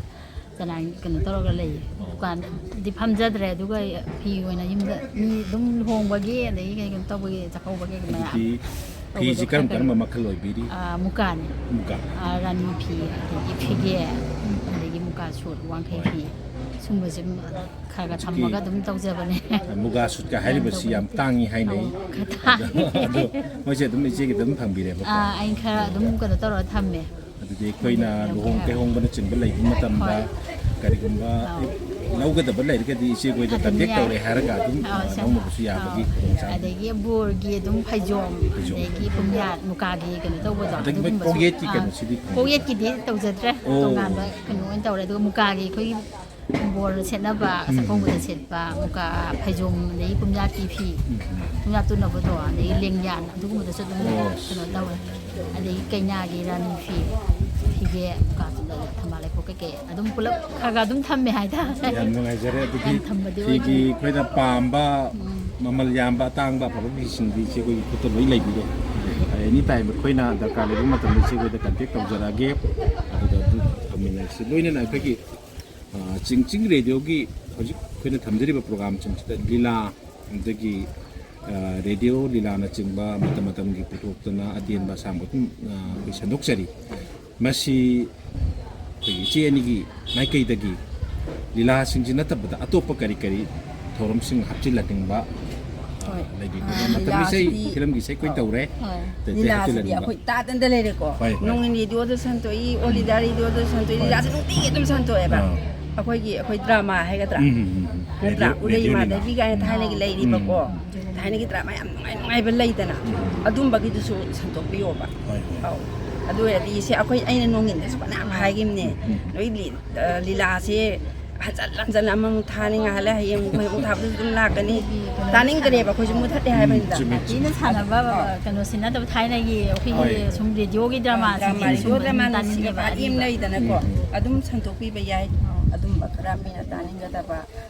ꯆꯅꯥꯡ ꯀꯩꯅꯣ ꯇꯧꯔꯒ ꯂꯩꯌꯦ꯫ ꯑꯣ꯫ ꯗꯨꯀꯥꯟꯗꯤ ꯐꯝꯖꯗ꯭ꯔꯦ, ꯑꯗꯨꯒ ꯐꯤ ꯑꯣꯏꯅ ꯌꯨꯝꯗ ꯃꯤ ꯑꯗꯨꯝ ꯂꯨꯍꯣꯡꯕꯒꯤ, ꯑꯗꯒꯤ ꯀꯩꯅꯣ ꯇꯧꯕꯒꯤ, ꯆꯥꯛꯀꯧꯕꯒꯤ ꯃꯌꯥꯝ ꯑꯗꯨꯗꯤ ꯇꯧꯕꯗꯣ ꯐꯤꯁꯤ ꯀꯔꯝ ꯈꯔ ꯈꯔ ꯀꯔꯝꯕ ꯃꯈꯜ ꯑꯣꯏꯕꯤꯔꯤ? ꯑꯥ, ꯃꯨꯀꯥꯅꯤ꯫ ꯃꯨꯀꯥ꯫ ꯑꯥ, ꯔꯥꯅꯤ ꯐꯤ, ꯑꯗꯒꯤ ꯐꯤꯒꯦ, ꯎꯝ꯫ ꯑꯗꯒꯤ ꯃꯨꯀꯥ ꯁꯨꯠ, ꯋꯥꯡꯈꯩ ꯍꯣꯏ꯫ ꯐꯤ, ꯁꯨꯝꯕꯁꯦ ꯈꯔ ꯈꯔ ꯍꯧꯖꯤꯛꯀꯤ ꯊꯝꯃꯒ ꯑꯗꯨꯝ ꯇꯧꯖꯕꯅꯦ꯫ ꯃꯨꯒꯥ ꯁꯨꯠꯀ ꯌꯥꯝ ꯍꯥꯏꯔꯤꯕꯁꯤ ꯇꯧꯕ ꯌꯥꯝ ꯅꯠꯇꯦ꯫ ꯇꯥꯡꯉꯤ ꯍꯥꯏꯅꯩ꯫ ꯑꯧ, ꯈꯔ ꯑꯗꯣ, ꯇꯥꯡꯉꯤ꯫ ꯑꯗꯣ ꯃꯣꯏꯁꯦ ꯑꯗꯨꯝ ꯏꯆꯦꯒꯤ ꯑꯗꯨꯝ ꯐꯪꯕꯤꯔꯦꯕꯀꯣ? ꯑꯥ, ꯑꯩꯅ ꯈꯔ ꯑꯗꯨꯝ ꯀꯩꯅꯣ ꯇꯧꯔꯒ ꯊꯝꯃꯦ꯫ ꯑꯗꯨꯗꯤ ꯑꯩꯈꯣꯏꯅ ꯂꯧꯒꯦ ꯂꯨꯍꯣꯡ ꯍꯥꯏꯕ꯫ ꯀꯩꯍꯣꯡꯕꯅꯆꯤꯡꯕ ꯂꯩꯕ ꯃꯇꯝꯗ, ꯑꯧ꯫ ꯀꯔꯤꯒꯨꯝꯕ ꯑꯧ꯫ ꯂꯧꯒꯗꯕ ꯂꯩꯔꯒꯗꯤ ꯏꯆꯦꯈꯣꯏꯗ ꯑꯗꯨꯝ contact ꯌꯥꯏ꯫ ꯇꯧꯔꯦ ꯍꯥꯏꯔꯒ ꯑꯗꯨꯝ, ꯑꯧ, ꯑ, ꯁꯦ꯫ ꯂꯧꯅꯕꯁꯨ ꯌꯥꯕꯒꯤ ꯑꯧ꯫ ꯈꯨꯗꯣꯡꯆꯥꯕ꯫ ꯑꯗꯒꯤ ꯕꯣꯔꯒꯤ ꯑꯗꯨꯝ ꯐꯩꯖꯣꯝ, ꯐꯩꯖꯣꯝ꯫ ꯑꯗꯒꯤ ꯄꯨꯝꯌꯥꯠ, ꯃꯨꯀꯥꯒꯤ ꯀꯩꯅꯣ ꯇꯧꯕꯗꯣ, ꯑꯗꯒꯤ ꯃꯣꯏ ꯑꯗꯨꯒꯨꯝꯕꯁꯨ꯫ ꯀꯣꯛꯌꯦꯠꯀꯤ ꯑꯥ, ꯀꯩꯅꯣꯁꯤꯗꯤ ꯐꯪꯕꯤꯕ꯭ꯔꯥ? ꯀꯣꯛꯌꯦꯠꯀꯤꯗꯤ ꯇꯧꯖꯗ꯭ꯔꯦ꯫ ꯑꯣ꯫ ꯇꯣꯉꯥꯟꯕ ꯀꯩꯅꯣ ꯑꯣꯏꯅ ꯇꯧꯔꯦ꯫ ꯑꯗꯨꯒ ꯃꯨꯀꯥꯒꯤ ꯑꯩꯈꯣꯏꯒꯤ ꯕꯣꯔ ꯁꯦꯠꯅꯕ, ꯎꯝ꯫ ꯆꯥꯛꯀꯧꯕꯗ ꯁꯦꯠꯄ ꯃꯨꯀꯥ ꯐꯩꯖꯣꯝ, ꯑꯗꯒꯤ ꯄꯨꯝꯌꯥꯠꯀꯤ ꯐꯤ, ꯎꯝ, ꯎꯝ꯫ ꯄꯨꯝꯌꯥꯠ ꯇꯨꯅꯕꯗꯣ, ꯑꯗꯒꯤ ꯂꯦꯡꯌꯥꯟ, ꯑꯗꯨꯒꯨꯝꯕꯗꯁꯨ ꯑꯗꯨꯝ ꯑꯣ꯫ ꯀꯩꯅꯣ ꯇꯧꯋꯦ꯫ ꯑꯗꯒꯤ ꯀꯩꯅꯥꯒꯤ ꯔꯥꯅꯤ ꯐꯤ, ꯐꯤꯒꯦ, ꯃꯨꯀꯥ ꯁꯨꯠ, ꯊꯝꯕꯥꯜ ꯂꯩꯈꯣꯛ ꯀꯩꯀꯩ ꯑꯗꯨꯝ ꯄꯨꯂꯞ ꯈꯔ ꯈꯔ ꯑꯗꯨꯝ ꯊꯝꯃꯦ ꯍꯥꯏꯇꯥꯔꯦ꯫ ꯌꯥꯝ ꯅꯨꯡꯉꯥꯏꯖꯔꯦ꯫ ꯑꯗꯨꯗꯤ ꯌꯥꯝ ꯊꯝꯕꯗꯤ ꯐꯤꯒꯤ ꯑꯣꯏꯗꯦ꯫ ꯑꯩꯈꯣꯏꯅ ꯄꯥꯝꯕ, ꯎꯝ꯫ ꯃꯃꯜ ꯌꯥꯝꯕ, ꯑꯇꯥꯡꯕ, ꯑꯐꯕ ꯐꯤꯁꯤꯡꯗꯤ ꯏꯆꯦ ꯑꯩꯈꯣꯏꯒꯤ ꯈꯨꯠꯇ ꯂꯣꯏ ꯂꯩꯕꯤꯔꯦ꯫ ꯑꯦꯅꯤ ꯇꯥꯏꯝ ꯑꯩꯈꯣꯏꯅ ꯗꯔꯀꯥꯔ ꯂꯩꯕ ꯃꯇꯝꯗ ꯏꯆꯦ ꯍꯣꯏꯗ ꯀꯟꯇꯦꯛ ꯇꯧꯖꯔꯛꯑꯒꯦ꯫ ꯑꯗꯨꯒ ꯑꯗꯨꯝ ꯇꯧꯃꯤꯟꯅꯔꯁꯤ꯫ ꯂꯣꯏꯅꯅ ꯑꯩꯈꯣꯏꯒꯤ, ꯑ, ꯆꯤꯡ ꯆꯤꯡ ꯔꯦꯗꯤꯑꯣꯒꯤ ꯍꯧꯖꯤꯛ ꯑꯩꯈꯣꯏꯅ ꯊꯝꯖꯔꯤꯕ ꯄ꯭ꯔꯣꯒꯥꯝꯁꯤꯡꯁꯤꯗ ꯂꯤꯂꯥ, ꯑꯗꯒꯤ, ꯑ, ꯔꯦꯗꯤꯑꯣ ꯂꯤꯂꯥꯅꯆꯤꯡꯕ ꯃꯇꯝ ꯃꯇꯝꯒꯤ ꯄꯨꯊꯣꯛꯇꯅ ꯑꯇꯦꯟꯕ ꯑꯁꯥꯡꯕ ꯑꯗꯨꯝ, ꯑ, ꯑꯩꯈꯣꯏ ꯁꯟꯗꯣꯛꯆꯔꯤ꯫ ꯃꯁꯤ ꯑꯩꯈꯣꯏꯒꯤ ꯏꯆꯦ ꯑꯅꯤꯒꯤ ꯃꯥꯏꯀꯩꯗꯒꯤ ꯂꯤꯂꯥꯁꯤꯡꯁꯤ ꯅꯠꯇꯕꯗ ꯑꯇꯣꯞꯄ ꯀꯔꯤ ꯀꯔꯤ ꯊꯧꯔꯝꯁꯤꯡ ꯍꯥꯞꯆꯤꯜꯍꯟꯅꯤꯡꯕ, ꯑ, ꯍꯣꯏ꯫ ꯂꯩꯕꯤꯕ꯭ꯔꯥ? ꯑ, ꯃꯇꯝ ꯏꯁꯩ, ꯂꯤꯂꯥꯁꯤꯗꯤ ꯐꯤꯂꯝꯒꯤ ꯏꯁꯩ ꯑꯩꯈꯣꯏ ꯇꯧꯔꯦ꯫ ꯍꯣꯏ꯫ ꯑꯇꯩ ꯑꯇꯩ ꯂꯤꯂꯥꯁꯤꯗꯤ ꯍꯥꯞꯆꯤꯜꯍꯟꯅꯤꯡꯕ? ꯑꯩꯈꯣꯏ ꯇꯥꯗꯅꯗ ꯂꯩꯔꯦꯀꯣ꯫ ꯍꯣꯏ, ꯍꯣꯏ꯫ ꯅꯣꯡꯏꯟ ꯔꯦꯗꯤꯑꯣꯗ ꯁꯟꯇꯣꯛꯏ, ꯑꯣꯜ ꯏꯟꯗꯤꯌꯥ ꯔꯦꯗꯤꯑꯣꯗ ꯁꯟꯇꯣꯛꯏ, ꯍꯣꯏ꯫ ꯂꯤꯂꯥꯁꯦ ꯅꯨꯡꯇꯤꯒꯤ ꯑꯗꯨꯝ ꯁꯟꯇꯣꯛꯑꯦꯕ꯫ ꯑꯥ꯫ ꯑꯩꯈꯣꯏꯒꯤ, ꯑꯩꯈꯣꯏ ꯗ꯭ꯔꯃꯥ ꯍꯥꯏꯒꯗ꯭ꯔꯥ? ꯎꯝ, ꯎꯝ, ꯎꯝ꯫ ꯅꯠꯇ꯭ꯔꯥ? ꯔꯦꯗꯤꯑꯣ, ꯎꯔꯩ ꯔꯦꯗꯤꯑꯣ ꯃꯥꯙꯕꯤ ꯂꯤꯂꯥ꯫ ꯀꯥꯏꯅ ꯊꯥꯏꯅꯒꯤ ꯎꯝ, ꯂꯩꯔꯤꯕꯀꯣ꯫ ꯎꯝ꯫ ꯊꯥꯏꯅꯒꯤ ꯗ꯭ꯔꯃꯥ ꯌꯥꯝ ꯅꯨꯡꯉꯥꯏ ꯅꯨꯡꯉꯥꯏꯕ ꯂꯩꯗꯅ, ꯎꯝ꯫ ꯑꯗꯨꯝꯕꯒꯤꯗꯨꯁꯨ ꯁꯟꯗꯣꯛꯄꯤꯌꯣꯕ꯫ ꯍꯣꯏ, ꯍꯣꯏ꯫ ꯑꯧ꯫ ꯑꯗꯨ ꯑꯣꯏꯔꯗꯤ ꯁꯦ ꯑꯩꯈꯣꯏ, ꯑꯩꯅ ꯅꯣꯡꯉꯤꯟꯗꯁꯨ ꯐꯅꯌꯥꯝ ꯍꯥꯏꯈꯤꯕꯅꯦ꯫ ꯎꯝ, ꯎꯝ꯫ ꯅꯣꯏ ꯂꯤ-, ꯑ, ꯂꯤꯂꯥꯁꯦ ꯍꯟꯖꯟ ꯍꯟꯖꯟ ꯑꯃꯃꯨꯛ ꯊꯥꯅꯤ, ꯉꯥꯏꯍꯥꯛ ꯂꯩ ꯍꯌꯦꯡ ꯑꯃꯨꯛ ꯑꯃꯨꯛ ꯊꯥꯕꯗꯁꯨ ꯑꯗꯨꯝ ꯂꯥꯛꯀꯅꯤ꯫ ꯇꯥꯅꯤꯡꯗ꯭ꯔꯦꯕ ꯑꯩꯈꯣꯏꯁꯨ ꯃꯨꯊꯠꯂꯦ ꯎꯝ, ꯍꯥꯏꯕꯅꯤꯗ꯫ ꯆꯨꯝꯃꯦ, ꯆꯨꯝꯃꯦ꯫ ꯊꯤꯅ ꯁꯥꯟꯅꯕ, ꯑꯧ꯫ ꯀꯩꯅꯣꯁꯤ ꯅꯠꯇꯕ ꯊꯥꯏꯅꯒꯤ ꯑꯩꯈꯣꯏꯒꯤ ꯍꯣꯏ꯫ ꯁꯨꯝ ꯔꯦꯗꯤꯑꯣꯒꯤ ꯗ꯭ꯔꯃꯥꯁꯤꯗꯤ ꯗ꯭ꯔꯃꯥ, ꯔꯦꯗꯤꯑꯣ ꯁꯨꯝꯕꯗꯤ ꯗ꯭ꯔꯃꯥ ꯅꯨꯡꯁꯤꯕ ꯇꯥꯅꯤꯡꯉꯦꯕ ꯄꯥꯔꯤ ꯑꯃ ꯑꯔꯤꯕ꯫ ꯂꯩꯗꯅꯀꯣ꯫ ꯎꯝ, ꯎꯝ꯫ ꯑꯗꯨꯝ ꯁꯟꯗꯣꯛꯄꯤꯕ ꯌꯥꯏ꯫ ꯑꯧ꯫ ꯑꯗꯨꯝꯕ ꯈꯔ ꯃꯤꯅ ꯇꯥꯅꯤꯡꯒꯗꯕ,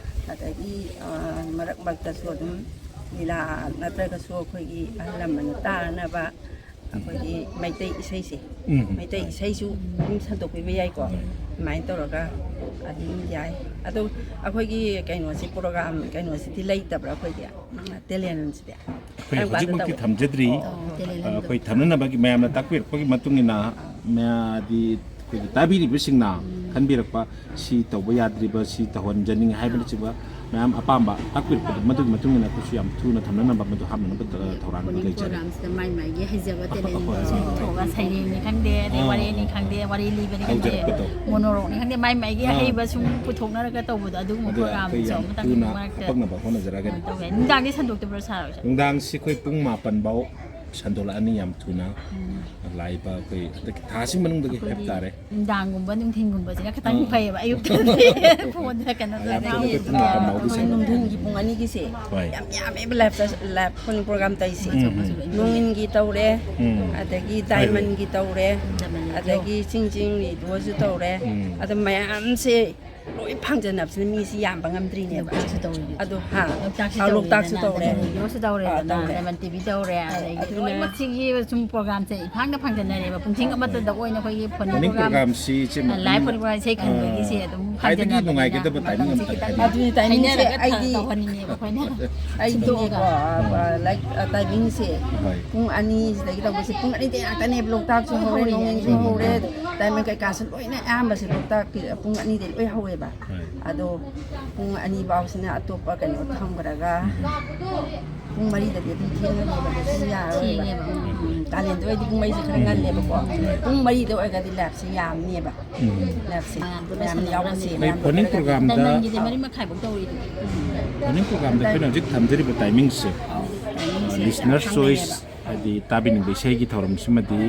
ꯑꯗꯒꯤ, ꯑ, ꯃꯔꯛ ꯃꯔꯛꯇꯁꯨ ꯑꯗꯨꯝ ꯂꯤꯂꯥ ꯅꯠꯇ꯭ꯔꯒꯁꯨ ꯑꯩꯈꯣꯏꯒꯤ ꯑꯍꯜ ꯂꯃꯟꯅ ꯇꯥꯅꯕ ꯑꯩꯈꯣꯏꯒꯤ ꯃꯩꯇꯩ ꯏꯁꯩꯁꯦ, ꯎꯝ꯫ ꯃꯩꯇꯩ ꯏꯁꯩꯁꯨ ꯑꯗꯨꯝ ꯁꯟꯗꯣꯛꯄꯤꯕ ꯌꯥꯏꯀꯣ꯫ ꯎꯝ꯫ ꯑꯗꯨꯃꯥꯏꯅ ꯇꯧꯔꯒ ꯑꯗꯨꯝ ꯌꯥꯏ꯫ ꯑꯗꯣ ꯑꯩꯈꯣꯏꯒꯤ ꯀꯩꯅꯣꯁꯤ, ꯄ꯭ꯔꯣꯒ꯭ꯔꯥꯝ ꯀꯩꯅꯣꯁꯤꯗꯤ ꯂꯩꯇꯕ꯭ꯔꯥ ꯑꯩꯈꯣꯏꯒꯤ ꯇꯦꯂꯦꯟꯁꯤꯗꯤ? ꯑꯩꯈꯣꯏ ꯀꯔꯝ ꯀꯥꯟꯗ ꯍꯧꯖꯤꯛꯃꯛꯇꯤ ꯇꯧꯒꯅꯤ? ꯊꯝꯖꯗ꯭ꯔꯤ꯫ ꯑꯣ, ꯇꯦꯂꯦꯟ ꯑ, ꯑꯩꯈꯣꯏ ꯊꯝꯅꯅꯕꯒꯤ ꯃꯌꯥꯝꯅ ꯇꯥꯛꯄꯤꯔꯛꯄꯒꯤ ꯃꯇꯨꯡ ꯏꯟꯅ, ꯃꯌꯥꯝꯗꯤ ꯑꯩꯈꯣꯏꯒꯤ ꯇꯥꯕꯤꯔꯤꯕꯁꯤꯡꯅ ꯎꯝ꯫ ꯈꯟꯕꯤꯔꯛꯄ, ꯁꯤ ꯇꯧꯕ ꯌꯥꯗ꯭ꯔꯤꯕ, ꯁꯤ ꯇꯧꯍꯟꯖꯅꯤꯡꯉꯤ ꯍꯥꯏꯕꯅꯆꯤꯡꯕ ꯃꯌꯥꯝ ꯑꯄꯥꯝꯕ ꯇꯥꯛꯄꯤꯔꯛꯄꯗꯣ, ꯃꯗꯨꯒꯤ ꯃꯇꯨꯡ ꯏꯟꯅ ꯑꯩꯈꯣꯏꯁꯨ ꯌꯥꯝ ꯊꯨꯅ ꯊꯝꯅꯅꯕ ꯃꯗꯨ ꯍꯥꯞꯅꯅꯕ, ꯑ, ꯊꯧꯔꯥꯡ ꯄꯣꯅꯤꯡ ꯂꯩꯖꯔꯤ꯫ ꯄ꯭ꯔꯣꯒ꯭ꯔꯥꯝꯁꯤꯗ ꯃꯥꯏ ꯃꯥꯏꯒꯤ ꯍꯩꯖꯕ ꯇꯦꯂꯦꯟ ꯍꯣꯏ, ꯍꯣꯏ, ꯍꯣꯏ꯫ ꯄꯨꯊꯣꯛꯑꯒ ꯁꯩꯔꯦꯡꯅꯤ ꯈꯪꯗꯦ, ꯑꯗꯩ ꯑꯥ, ꯋꯥꯔꯦꯅꯤ ꯑꯥ꯫ ꯈꯪꯗꯦ, ꯋꯥꯔꯤ ꯂꯤꯕꯅꯤ ꯈꯪꯗꯦ, ꯇꯧꯖꯔꯛꯄꯗꯣ꯫ ꯃꯣꯅꯣꯔꯣꯛꯅꯤ ꯈꯪꯗꯦ, ꯃꯥꯏ ꯃꯥꯏꯒꯤ ꯑꯥ꯫ ꯑꯍꯩꯕ ꯁꯨꯝ ꯄꯨꯊꯣꯛꯅꯔꯒ ꯇꯧꯕꯗꯣ, ꯑꯗꯨꯒꯨꯝꯕ ꯑꯗꯨ ꯑꯩꯈꯣꯏ ꯄ꯭ꯔꯣꯒ꯭ꯔꯥꯝꯁꯨ ꯌꯥꯝ ꯑꯃꯇꯪ ꯊꯨꯅ ꯃꯔꯛꯇ ꯍꯥꯄꯛꯅꯕ ꯍꯣꯠꯅꯖꯔꯛꯑꯒꯅꯤ꯫ ꯇꯧꯋꯦ꯫ ꯅꯨꯡꯗꯥꯡꯗꯤ ꯁꯟꯗꯣꯛꯇꯕ꯭ꯔꯣ, ꯁꯥꯔ ꯍꯣꯏꯁꯦ? ꯅꯨꯡꯗꯥꯡꯁꯤ ꯑꯩꯈꯣꯏ ꯄꯨꯡ ꯃꯥꯄꯟ ꯐꯥꯎ ꯁꯟꯗꯣꯛꯂꯛꯑꯅꯤ ꯌꯥꯝ ꯊꯨꯅ꯫ ꯎꯝ꯫ ꯂꯥꯛꯏꯕ ꯑꯩꯈꯣꯏ ꯍꯟꯗꯛꯀꯤ ꯊꯥꯁꯤ ꯃꯅꯨꯡꯗꯒꯤ ꯑꯩꯈꯣꯏꯒꯤ ꯍꯥꯏꯕ ꯇꯥꯔꯦ꯫ ꯅꯨꯡꯗꯥꯡꯒꯨꯝꯕ, ꯅꯨꯡꯊꯤꯟꯒꯨꯝꯕꯁꯤꯅ ꯈꯤꯇꯪ ꯑꯥ꯫ ꯐꯩꯌꯦꯕ, ꯑꯌꯨꯛꯇꯗꯤ ꯐꯣꯟꯗ ꯀꯩꯅꯣ ꯑꯌꯥꯝꯕ ꯇꯧꯔꯒ ꯑꯩꯈꯣꯏ ꯄꯨꯡ ꯃꯥꯄꯟ ꯐꯥꯎꯗꯤ ꯑꯩꯈꯣꯏ ꯁꯟꯗꯣꯛꯑꯅꯤ꯫ ꯅꯨꯡꯊꯤꯟꯒꯤ ꯄꯨꯡ ꯑꯅꯤꯒꯤꯁꯦ ꯍꯣꯏ꯫ ꯌꯥꯝ ꯌꯥꯝꯃꯦꯕ ꯂꯥꯏꯐ ꯂꯥꯏꯐ ꯐꯣꯟ ꯄ꯭ꯔꯣꯒꯥꯝ ꯇꯧꯔꯤꯁꯦ꯫ ꯎꯝ, ꯎꯝ꯫ ꯅꯣꯡꯏꯟꯒꯤ ꯇꯧꯔꯦ, ꯎꯝ꯫ ꯑꯗꯒꯤ ꯍꯣꯏ, ꯍꯣꯏ꯫ ꯗꯥꯏꯃꯟꯒꯤ ꯇꯧꯔꯦ, ꯗꯥꯏꯃꯟꯒꯤ ꯑꯗꯒꯤ ꯆꯤꯡ ꯆꯤꯡ ꯔꯦꯗꯤꯑꯣꯁꯨ ꯇꯧꯔꯦ꯫ ꯎꯝ꯫ ꯑꯗꯨ ꯃꯌꯥꯝꯁꯦ ꯂꯣꯏ ꯐꯪꯖꯟꯅꯕꯁꯤꯅ ꯃꯤꯁꯤ ꯌꯥꯝꯕ ꯉꯝꯗ꯭ꯔꯤꯅꯦꯕ꯫ ꯂꯣꯛꯇꯥꯛꯁꯨ ꯇꯧꯔꯤꯗꯨꯗꯤ꯫ ꯑꯗꯣ ꯍꯥ? ꯂꯣꯛꯇꯥꯛꯁꯨ ꯑꯥ, ꯂꯣꯛꯇꯥꯛꯁꯨ ꯇꯧꯔꯦꯗꯅ, ꯇꯧꯔꯦ꯫ ꯗꯥꯏꯃꯟ ꯔꯦꯗꯤꯑꯣꯁꯨ ꯇꯧꯔꯦꯗꯅ, ꯑꯥ, ꯇꯧꯔꯦ꯫ ꯗꯥꯏꯃꯟ ꯇꯤ ꯚꯤ ꯇꯧꯔꯦ, ꯑꯥ, ꯑꯗꯒꯤ ꯑꯗꯨꯅ ꯂꯣꯏꯅꯃꯛꯁꯤꯒꯤ ꯁꯨꯝ ꯄ꯭ꯔꯣꯒꯥꯝꯁꯦ ꯏꯐꯥꯡꯗ ꯐꯪꯖꯟꯅꯔꯦꯕ꯫ ꯄꯨꯡꯊꯤꯡ ꯑꯃꯠꯇꯗ ꯑꯣꯏꯅ ꯑꯩꯈꯣꯏꯒꯤ ꯐꯣꯟ ꯃꯣꯔꯅꯤꯡ ꯄ꯭ꯔꯣꯒꯥꯝ, ꯄ꯭ꯔꯣꯒꯥꯝꯁꯤ ꯏꯆꯦ, ꯑ, ꯂꯥꯏꯐ ꯄ꯭ꯔꯣꯒꯥꯝ ꯏꯁꯩ ꯈꯟꯕꯒꯤꯁꯦ ꯑ, ꯑꯗꯨꯝ ꯈ꯭ꯋꯥꯏꯗꯒꯤ ꯐꯪꯖꯟꯅꯕꯅꯤꯅ ꯅꯨꯡꯉꯥꯏꯒꯗꯕ ꯃꯇꯝꯁꯦ ꯇꯥꯏꯃꯤꯡ ꯑꯝꯇ ꯈꯤꯇꯪ ꯍꯥꯏꯕꯤꯌꯨ꯫ ꯑꯗꯨꯅꯤ ꯇꯥꯏꯃꯤꯡꯁꯦ ꯂꯩꯅꯔꯒ ꯑꯩꯗꯤ ꯇꯧꯍꯟꯅꯤꯡꯉꯦꯕ ꯑꯩꯈꯣꯏꯅ꯫ ꯑꯩꯗꯤꯅꯦꯀꯣ, ꯁꯤꯟꯗꯣꯛꯑꯒ꯫ ꯑ, ꯂꯥꯏꯛ, ꯑ, ꯇꯥꯏꯃꯤꯡꯁꯦ ꯍꯣꯏ꯫ ꯄꯨꯡ ꯑꯅꯤꯁꯤꯗꯒꯤ ꯇꯧꯕꯁꯦ ꯄꯨꯡ ꯑꯅꯤꯗꯒꯤ ꯉꯥꯛꯇꯅꯦꯕ꯫ ꯂꯣꯛꯇꯥꯛꯁꯨ ꯍꯧꯔꯦ, ꯍꯧꯔꯦ, ꯅꯣꯡꯏꯟꯁꯨ ꯎꯝ꯫ ꯍꯧꯔꯦ, ꯗꯥꯏꯃꯟ ꯀꯩꯀꯥꯁꯨ ꯂꯣꯏꯅ ꯑꯌꯥꯝꯕꯁꯦ ꯂꯣꯛꯇꯥꯛꯀꯤ ꯄꯨꯡ ꯑꯅꯤꯗꯒꯤ ꯂꯣꯏ ꯍꯧꯋꯦꯕ꯫ ꯍꯣꯏ꯫ ꯑꯗꯣ ꯄꯨꯡ ꯑꯅꯤ ꯐꯥꯎꯁꯤꯅ ꯑꯇꯣꯞꯄ ꯀꯩꯅꯣ ꯊꯝꯈ꯭ꯔꯒ ꯎꯝ꯫ ꯄꯨꯡ ꯃꯔꯤꯗꯗꯤ ꯑꯗꯨꯝ ꯊꯦꯡꯉꯅꯦꯕ, ꯑꯗꯨꯁꯨ ꯌꯥꯔꯣꯏꯕ꯫ ꯊꯦꯡꯉꯦꯕ꯫ ꯎꯝ, ꯀꯥꯂꯦꯟꯗ ꯑꯣꯏꯔꯗꯤ ꯄꯨꯡ ꯃꯔꯤꯁꯦ ꯈꯔ ꯉꯜꯂꯦꯕꯀꯣ꯫ ꯎꯝ꯫ ꯄꯨꯡ ꯃꯔꯤꯗ ꯑꯣꯏꯔꯒꯗꯤ ꯂꯥꯏꯐꯁꯦ ꯌꯥꯝꯅꯦꯕ꯫ ꯎꯝ꯫ ꯂꯥꯏꯐꯁꯦ ꯃꯌꯥꯝꯗꯣ ꯃꯌꯥꯝ ꯂꯣꯏꯁꯟꯅꯕ ꯌꯥꯎꯕꯁꯦ, ꯑꯩꯈꯣꯏ ꯃꯌꯥꯝꯗꯣ ꯐꯣꯟꯅꯤꯡ ꯈꯔꯒꯗꯤ ꯄ꯭ꯔꯣꯒꯥꯝꯗ ꯗꯥꯏꯃꯟꯒꯤꯗꯤ ꯃꯔꯤ ꯃꯈꯥꯏꯐꯧ ꯇꯧꯔꯤꯗꯨꯗꯤ꯫ ꯐꯣꯟꯅꯤꯡ ꯄ꯭ꯔꯣꯒꯥꯝꯗ ꯑꯩꯈꯣꯏꯅ ꯍꯧꯖꯤꯛ ꯊꯝꯖꯔꯤꯕ ꯇꯥꯏꯃꯤꯡꯁꯦ, ꯑꯧ, ꯇꯥꯏꯃꯤꯡꯁꯦ ꯌꯥꯝ ꯂꯤꯁꯅꯔ ꯈꯪꯅꯩꯌꯦꯕ꯫ ꯆꯣꯏꯁ ꯍꯥꯏꯗꯤ ꯇꯥꯕꯤꯅꯤꯡꯕ ꯏꯁꯩꯒꯤ ꯊꯧꯔꯝꯁꯤꯃꯗꯤ,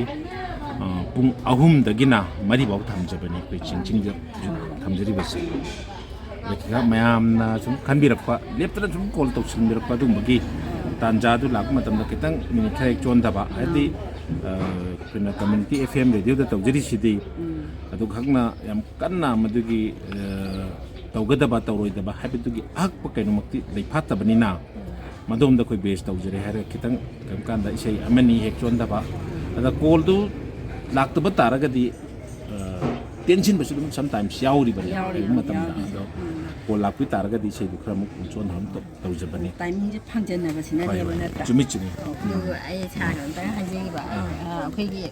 ꯑ, ꯄꯨꯡ ꯑꯍꯨꯝꯗꯒꯤꯅ ꯃꯔꯤꯐꯥꯎ ꯊꯝꯖꯕꯅꯤ ꯑꯩꯈꯣꯏ ꯆꯤꯡ ꯆꯤꯡꯗ ꯊꯝꯖꯔꯤꯕꯁꯦ꯫ ꯑꯗ ꯈꯤꯇꯪ ꯃꯌꯥꯝꯅ ꯁꯨꯝ ꯈꯟꯕꯤꯔꯛꯄ, ꯂꯦꯞꯇꯅ ꯁꯨꯝ ꯀꯣꯜ ꯇꯧꯁꯤꯟꯕꯤꯔꯛꯄ ꯑꯗꯨꯒꯨꯝꯕꯒꯤ ꯇꯥꯟꯖꯥꯗꯨ ꯂꯥꯛꯄ ꯃꯇꯝꯗ ꯈꯤꯇꯪ ꯃꯤꯅꯤꯠ ꯈꯔ ꯍꯦꯛ ꯆꯣꯟꯗꯕ, ꯍꯥꯏꯗꯤ, ꯑ, ꯑꯩꯈꯣꯏꯅ ꯀꯝꯃ꯭ꯌꯨꯅꯤꯇꯤ ꯑꯦꯐ ꯑꯦꯝ ꯔꯦꯗꯤꯑꯣꯗ ꯇꯧꯖꯔꯤꯁꯤꯗꯤ ꯑꯗꯨꯈꯛꯅ ꯌꯥꯝ ꯀꯟꯅ ꯃꯗꯨꯒꯤ, ꯑ, ꯇꯧꯒꯗꯕ ꯇꯧꯔꯣꯏꯗꯕ ꯍꯥꯏꯕꯗꯨꯒꯤ ꯑꯍꯛꯄ ꯀꯩꯅꯣꯃꯛꯇꯤ ꯂꯩꯐꯥꯠꯇꯕꯅꯤꯅ, ꯃꯗꯣꯝꯗ ꯑꯩꯈꯣꯏ ꯕꯦꯁ ꯇꯧꯖꯔꯦ ꯍꯥꯏꯔꯒ ꯈꯤꯇꯪ ꯀꯔꯤꯒꯨꯝꯕ ꯀꯥꯟꯗ ꯏꯁꯩ ꯑꯃꯅꯤ ꯍꯦꯛ ꯆꯣꯟꯗꯕ, ꯑꯗ ꯀꯣꯜꯗꯨ ꯂꯥꯛꯇꯕ ꯇꯥꯔꯒꯗꯤ, ꯑ, ꯇꯦꯟꯁꯤꯟꯕꯁꯨ ꯑꯗꯨꯝ ꯁꯝꯇꯥꯏꯝꯁ ꯌꯥꯎꯔꯤꯕꯅꯤ ꯌꯥꯎꯔꯤ, ꯀꯔꯤꯒꯨꯝꯕ ꯃꯇꯝꯗ꯫ ꯌꯥꯎꯔꯤ꯫ ꯑꯗꯣ ꯎꯝ꯫ ꯀꯣꯜ ꯂꯥꯛꯄꯤ ꯇꯥꯔꯒꯗꯤ ꯏꯁꯩꯗꯨ ꯈꯔ ꯑꯃꯨꯛ ꯆꯣꯟꯊꯍꯟ ꯇꯧ-, ꯇꯧꯖꯕꯅꯤ꯫ ꯇꯥꯏꯃꯤꯡꯁꯦ ꯐꯪꯖꯟꯅꯕꯁꯤꯅꯅꯦꯕ, ꯍꯣꯏ, ꯍꯣꯏ꯫ ꯅꯠꯇ꯭ꯔꯥ? ꯆꯨꯝꯃꯤ, ꯆꯨꯝꯃꯤ꯫ ꯑꯣ, ꯎꯝ꯫ ꯑꯗꯨ ꯑꯩ ꯁꯥꯔ ꯑꯝꯇꯪ ꯍꯥꯏꯖꯒꯦꯕ꯫ ꯑꯥ꯫ ꯑ, ꯑꯩꯈꯣꯏꯒꯤ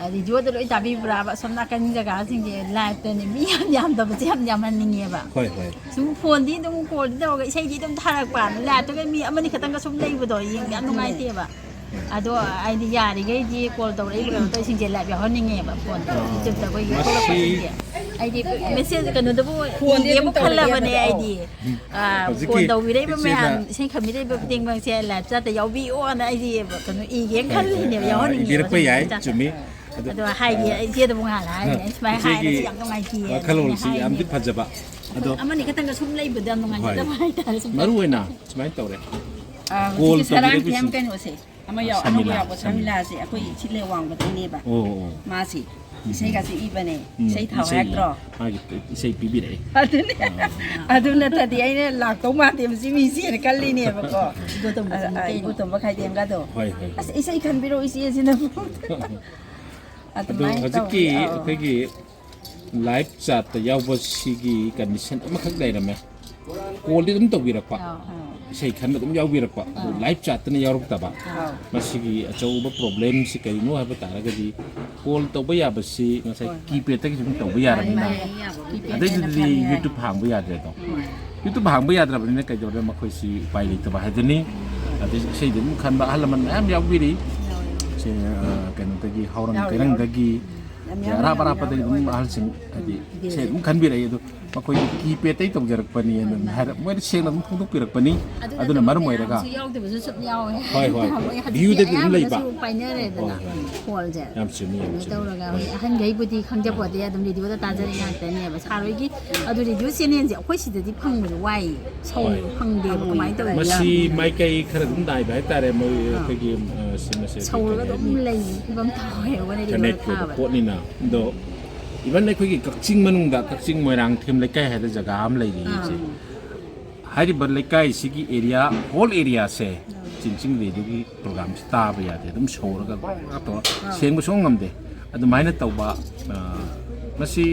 ꯑ, ꯔꯦꯗꯤꯑꯣꯗ ꯂꯣꯏ ꯇꯥꯕꯤꯕ꯭ꯔꯥꯕ? ꯑꯁꯣꯝ ꯅꯥꯀꯟ ꯖꯒꯥꯁꯤꯡꯁꯦ ꯂꯥꯏꯞꯇꯅꯦ ꯃꯤ ꯌꯥꯝ ꯌꯥꯝꯗꯕꯁꯦ ꯌꯥꯝ ꯌꯥꯝꯍꯟꯅꯤꯡꯉꯦꯕ꯫ ꯍꯣꯏ, ꯍꯣꯏ꯫ ꯁꯨꯝ ꯐꯣꯟꯗꯤ ꯑꯗꯨꯝ ꯀꯣꯜꯗꯤ ꯇꯧꯔꯒ ꯏꯁꯩꯗꯤ ꯑꯗꯨꯝ ꯊꯥꯔꯛꯄ꯫ ꯂꯥꯏꯞꯇꯒ ꯃꯤ ꯑꯃꯅꯤ ꯈꯛꯇꯪꯒ ꯁꯨꯝ ꯂꯩꯕꯗꯣ ꯌꯦꯡꯕ ꯌꯥꯝ ꯅꯨꯡꯉꯥꯏꯇꯦꯕ꯫ ꯑꯗꯣ ꯑꯩꯗꯤ ꯌꯥꯔꯤꯈꯩꯗꯤ ꯀꯣꯜ ꯇꯧꯔꯛꯏꯕ ꯀꯩꯅꯣ ꯇꯧꯔꯤꯁꯤꯡꯁꯦ ꯂꯥꯏꯞ ꯌꯥꯎꯍꯟꯅꯤꯡꯉꯦꯕ ꯐꯣꯟꯗ꯫ ꯑꯥ, ꯌꯨꯇ꯭ꯌꯨꯕꯇ ꯑꯩꯈꯣꯏꯒꯤ ꯃꯁꯤ ꯊꯣꯛꯂꯛꯄꯁꯤꯡꯁꯦ꯫ ꯑꯩꯗꯤ ꯃꯦꯁꯦꯖ ꯀꯩꯅꯣꯗꯕꯨ ꯐꯣꯟꯗꯤ ꯏꯒꯦꯕꯨ ꯑꯗꯨꯝ ꯈꯜꯂꯕꯅꯦ ꯇꯧꯔꯛꯑꯦꯕ꯫ ꯑꯩꯗꯤ꯫ ꯎꯝ꯫ ꯑ, ꯍꯧꯖꯤꯛꯀꯤ ꯐꯣꯟ ꯇꯧꯕꯤꯔꯛꯏꯕ ꯏꯆꯦꯅ ꯃꯌꯥꯝ, ꯏꯁꯩ ꯈꯟꯕꯤꯔꯛꯏꯕ ꯈꯨꯗꯤꯡꯃꯛꯁꯦ ꯂꯥꯏꯞ ꯆꯥꯠꯇ ꯌꯥꯎꯕꯤꯌꯣꯅ ꯑꯩꯗꯤ ꯀꯩꯅꯣ ꯏꯒꯦꯅ ꯍꯣꯏ, ꯍꯣꯏ꯫ ꯈꯜꯂꯤꯅꯦꯕ, ꯑ, ꯌꯥꯎꯍꯟꯅꯤꯡꯉꯦꯕ ꯏꯕꯤꯔꯛꯄ ꯁꯨꯝ ꯌꯥꯏ, ꯆꯥꯠꯇ꯫ ꯆꯨꯝꯃꯤ꯫ ꯑꯗꯣ ꯍꯥꯏꯒꯦ, ꯑꯩ ꯏꯆꯦꯗꯕꯨ ꯉꯥꯏꯍꯥꯛ ꯍꯥꯏꯅꯦ, ꯑꯩ ꯁꯨꯃꯥꯏꯅ ꯏꯆꯦꯒꯤ ꯍꯥꯏꯔꯒ ꯌꯥꯝ ꯅꯨꯡꯉꯥꯏꯇꯦ ꯋꯥꯈꯜꯂꯣꯟꯁꯤ ꯍꯥꯏꯅꯦ꯫ ꯌꯥꯝꯗꯤ ꯐꯖꯕ꯫ ꯑꯗꯣ ꯑꯩꯈꯣꯏ ꯑꯃꯅꯤ ꯈꯛꯇꯪꯒ ꯁꯨꯝ ꯂꯩꯕꯗ ꯌꯥꯝ ꯍꯣꯏ꯫ ꯅꯨꯡꯉꯥꯏꯖꯗꯕ ꯍꯥꯏꯇꯥꯔꯦ, ꯁꯨꯝ ꯃꯔꯨ ꯑꯣꯏꯅ ꯁꯨꯃꯥꯏꯅ ꯇꯧꯔꯦ꯫ ꯑꯥ, ꯀꯣꯜ ꯍꯧꯖꯤꯛꯀꯤ ꯁꯔꯥꯡ ꯇꯧꯕꯤꯔꯛꯏꯁꯤꯡ꯫ ꯐꯤꯌꯥꯝ ꯀꯩꯅꯣꯁꯦ, ꯑꯃ ꯌꯥꯎ-, ꯁꯃꯤꯂꯥ, ꯑꯅꯧꯕ ꯌꯥꯎꯕ ꯁꯃꯤꯂꯥ꯫ ꯁꯃꯤꯂꯥꯁꯦ ꯑꯩꯈꯣꯏ ꯁꯤꯂꯦ ꯋꯥꯡꯕꯗꯩꯅꯦꯕ꯫ ꯑꯣ, ꯑꯣ꯫ ꯃꯥꯁꯤ ꯎꯝ, ꯏꯁꯩꯒꯁꯦ ꯏꯕꯅꯦ꯫ ꯎꯝ, ꯏꯁꯩ ꯊꯥꯎ ꯏꯁꯩ ꯍꯥꯏꯔꯛꯇ꯭ꯔꯣ? ꯃꯥꯒꯤ ꯏꯁꯩ ꯄꯤꯕꯤꯔꯛꯑꯦ꯫ ꯑꯗꯨꯅꯦ꯫ ꯑꯥ꯫ ꯑꯗꯨ ꯅꯠꯇ꯭ꯔꯗꯤ ꯑꯩꯅ ꯂꯥꯛꯇꯧ ꯃꯥꯟꯗꯦ, ꯃꯁꯤ ꯃꯤꯁꯦꯅ ꯈꯜꯂꯤꯅꯦꯕꯀꯣ꯫ ꯏꯕꯣꯇꯣꯝꯕꯁꯤꯅꯤ ꯑ, ꯑ, ꯀꯩꯅꯣ꯫ ꯏꯕꯣꯇꯣꯝꯕ ꯈꯥꯏꯗꯦꯝꯒꯗꯣ꯫ ꯍꯣꯏ, ꯍꯣꯏ, ꯑꯁ, ꯍꯣꯏ꯫ ꯏꯁꯩ ꯈꯟꯕꯤꯔꯛꯑꯣ ꯏꯆꯦꯁꯤꯅꯕꯨ꯫ ꯑꯗꯣ ꯑꯗꯨꯃꯥꯏꯅ ꯍꯧꯖꯤꯛꯀꯤ ꯇꯧꯋꯤ, ꯑꯧ꯫ ꯑꯩꯈꯣꯏꯒꯤ live chatꯇ ꯌꯥꯎꯕꯁꯤꯒꯤ condition ꯑꯃꯈꯛ ꯂꯩꯔꯝꯃꯦ꯫ ꯀꯣꯜꯗꯤ ꯑꯗꯨꯝ ꯇꯧꯕꯤꯔꯛꯄ, ꯑꯥ, ꯑꯥ꯫ ꯏꯁꯩ ꯈꯟꯕ ꯑꯗꯨꯝ ꯌꯥꯎꯕꯤꯔꯛꯄ, ꯑꯗꯨ ꯑꯥ꯫ Live chatꯇꯅ ꯌꯥꯎꯔꯛꯇꯕ꯫ ꯑꯥ꯫ ꯃꯁꯤꯒꯤ ꯑꯆꯧꯕ problemꯁꯤ ꯀꯔꯤꯅꯣ ꯍꯥꯏꯕ ꯇꯥꯔꯒꯗꯤ, ꯀꯣꯜ ꯇꯧꯕ ꯌꯥꯕꯁꯤ ꯉꯁꯥꯏ ꯍꯣꯏ, ꯍꯣꯏ꯫ Keypadꯇꯒꯤꯁꯨ ꯑꯗꯨꯝ ꯇꯧꯕ ꯌꯥꯔꯕꯅꯤꯅ, ꯃꯥꯅꯤ, ꯃꯥꯅꯤ, ꯌꯥꯕ꯫ Keypadꯅ ꯑꯗꯩꯗꯨꯗꯗꯤ ꯐꯅꯤ ꯍꯥꯏꯕ꯫ YouTube ꯍꯥꯡꯕ ꯌꯥꯗ꯭ꯔꯦꯗꯣ꯫ ꯎꯝ꯫ YouTube ꯍꯥꯡꯕ ꯌꯥꯗ꯭ꯔꯕꯅꯤꯅ ꯀꯩꯗꯧꯔꯦ, ꯃꯈꯣꯏꯁꯤ ꯎꯄꯥꯏ ꯂꯩꯇꯕ ꯍꯥꯏꯗꯨꯅꯤ꯫ ꯑꯗꯩ ꯏꯁꯩꯗꯤ ꯑꯗꯨꯝ ꯈꯟꯕ ꯑꯍꯜ ꯂꯃꯟ ꯃꯌꯥꯝ ꯌꯥꯎꯕꯤꯔꯤ꯫ ꯌꯥꯎꯋꯦ꯫ ꯁꯦ, ꯑ, ꯀꯩꯅꯣꯗꯒꯤ, ꯍꯧꯔꯪ ꯌꯥꯎꯋꯦ, ꯌꯥꯎꯋꯦ꯫ ꯀꯩꯔꯪꯗꯒꯤ, ꯌꯥꯝ ꯁꯦ, ꯌꯥꯎꯋꯦ, ꯑꯔꯥꯞ ꯌꯥꯝ ꯑꯔꯥꯞꯄꯗꯒꯤ ꯌꯥꯎꯋꯦ꯫ ꯑꯗꯨꯝ ꯑꯍꯜꯁꯤꯡ ꯍꯥꯏꯗꯤ ꯎꯝ, ꯏꯁꯩ ꯑꯗꯨꯝ ꯈꯟꯕꯤꯔꯛꯏ꯫ ꯑꯗꯣ ꯃꯈꯣꯏꯒꯤ keypadꯇꯩ ꯇꯧꯖꯔꯛꯄꯅꯤ ꯑꯗꯨꯝ ꯍꯥꯏꯔ-, ꯃꯣꯏꯗ ꯁꯦꯡꯅ ꯑꯗꯨꯝ ꯐꯣꯡꯗꯣꯛꯄꯤꯔꯛꯄꯅꯤ꯫ ꯑꯗꯨꯅ ꯑꯗꯨꯅ ꯑꯗꯨꯝ ꯃꯔꯝ ꯑꯣꯏꯔꯒ ꯃꯌꯥꯝꯁꯨ ꯌꯥꯎꯗꯕꯁꯨ ꯁꯨꯝ ꯌꯥꯎꯋꯦ꯫ ꯍꯣꯏ, ꯍꯣꯏ꯫ ꯃꯣꯏ ꯍꯧꯖꯤꯛꯇꯤ viewꯗꯗꯤ ꯑꯗꯨꯝ ꯂꯩꯕ꯫ ꯑꯌꯥꯝꯕꯅꯁꯨ ꯄꯥꯏꯅꯔꯦꯗꯅ ꯍꯣꯏ, ꯍꯣꯏ꯫ ꯐꯣꯟꯁꯦ꯫ ꯌꯥꯝ ꯆꯨꯝꯃꯤ, ꯌꯥꯝ ꯀꯩꯅꯣ ꯆꯨꯝꯃꯤ꯫ ꯇꯧꯔꯒ ꯍꯣꯏ꯫ ꯍꯧꯖꯤꯛ ꯑꯍꯟꯈꯩꯕꯨꯗꯤ ꯈꯪꯖꯄꯣꯠꯇꯦ, ꯑꯗꯨꯝ ꯔꯦꯗꯤꯑꯣꯗ ꯇꯥꯖꯔꯤ ꯉꯥꯛꯇꯅꯦꯕ꯫ ꯁꯥꯔꯣꯏꯒꯤ ꯑꯗꯨ ꯔꯦꯗꯤꯑꯣ channelꯁꯦ ꯑꯩꯈꯣꯏ ꯁꯤꯗꯗꯤ ꯐꯪꯕꯁꯨ ꯋꯥꯏꯌꯦ꯫ ꯁꯧ ꯍꯣꯏ꯫ ꯐꯪꯗꯦꯕ, ꯀꯃꯥꯏꯅ ꯇꯧꯔꯤꯅꯣ? ꯃꯁꯤ ꯃꯥꯏꯀꯩ ꯈꯔ ꯑꯗꯨꯝ ꯅꯥꯏꯕ ꯍꯥꯏꯇꯥꯔꯦ, ꯃꯣꯏ ꯑꯥ꯫ ꯑꯩꯈꯣꯏꯒꯤ, ꯑ, ꯁꯤ, ꯃꯁꯤ ꯀꯩ ꯁꯧꯔꯒ ꯍꯥꯏꯅꯤ? ꯑꯗꯨꯝ ꯂꯩ ꯐꯤꯕꯝ ꯇꯧꯋꯦ, ꯑꯩꯈꯣꯏꯅ ꯔꯦꯗꯤꯑꯣꯗ internetꯀꯤ ꯑꯣꯏꯕ ꯊꯥꯕꯗ꯫ ꯄꯣꯠꯅꯤꯅ꯫ ꯑꯗꯣ even ꯑꯩꯈꯣꯏꯒꯤ ꯀꯛꯆꯤꯡ ꯃꯅꯨꯡꯗ, ꯀꯛꯆꯤꯡ ꯃꯣꯏꯔꯥꯡꯊꯦꯝ ꯂꯩꯀꯥꯏ ꯍꯥꯏꯗꯅ ꯖꯒꯥ ꯑꯃ ꯂꯩꯔꯤ ꯑꯥ꯫ ꯏꯆꯦ꯫ ꯍꯥꯏꯔꯤꯕ ꯂꯩꯀꯥꯏꯁꯤꯒꯤ area, whole areaꯁꯦ ꯑꯥ꯫ ꯆꯤꯡꯆꯤꯡ ꯔꯦꯗꯤꯑꯣꯒꯤ programꯁꯦ ꯇꯥꯕ ꯌꯥꯗꯦ, ꯑꯗꯨꯝ ꯁꯧꯔꯒ ꯒ꯭ꯔꯣ ꯒ꯭ꯔꯣ ꯇꯧꯔ ꯑꯥ꯫ ꯁꯦꯡꯕ ꯁꯨꯡꯉꯝ ꯉꯝꯗꯦ꯫ ꯑꯗꯨꯃꯥꯏꯅ ꯇꯧꯕ, ꯑ, ꯃꯁꯤ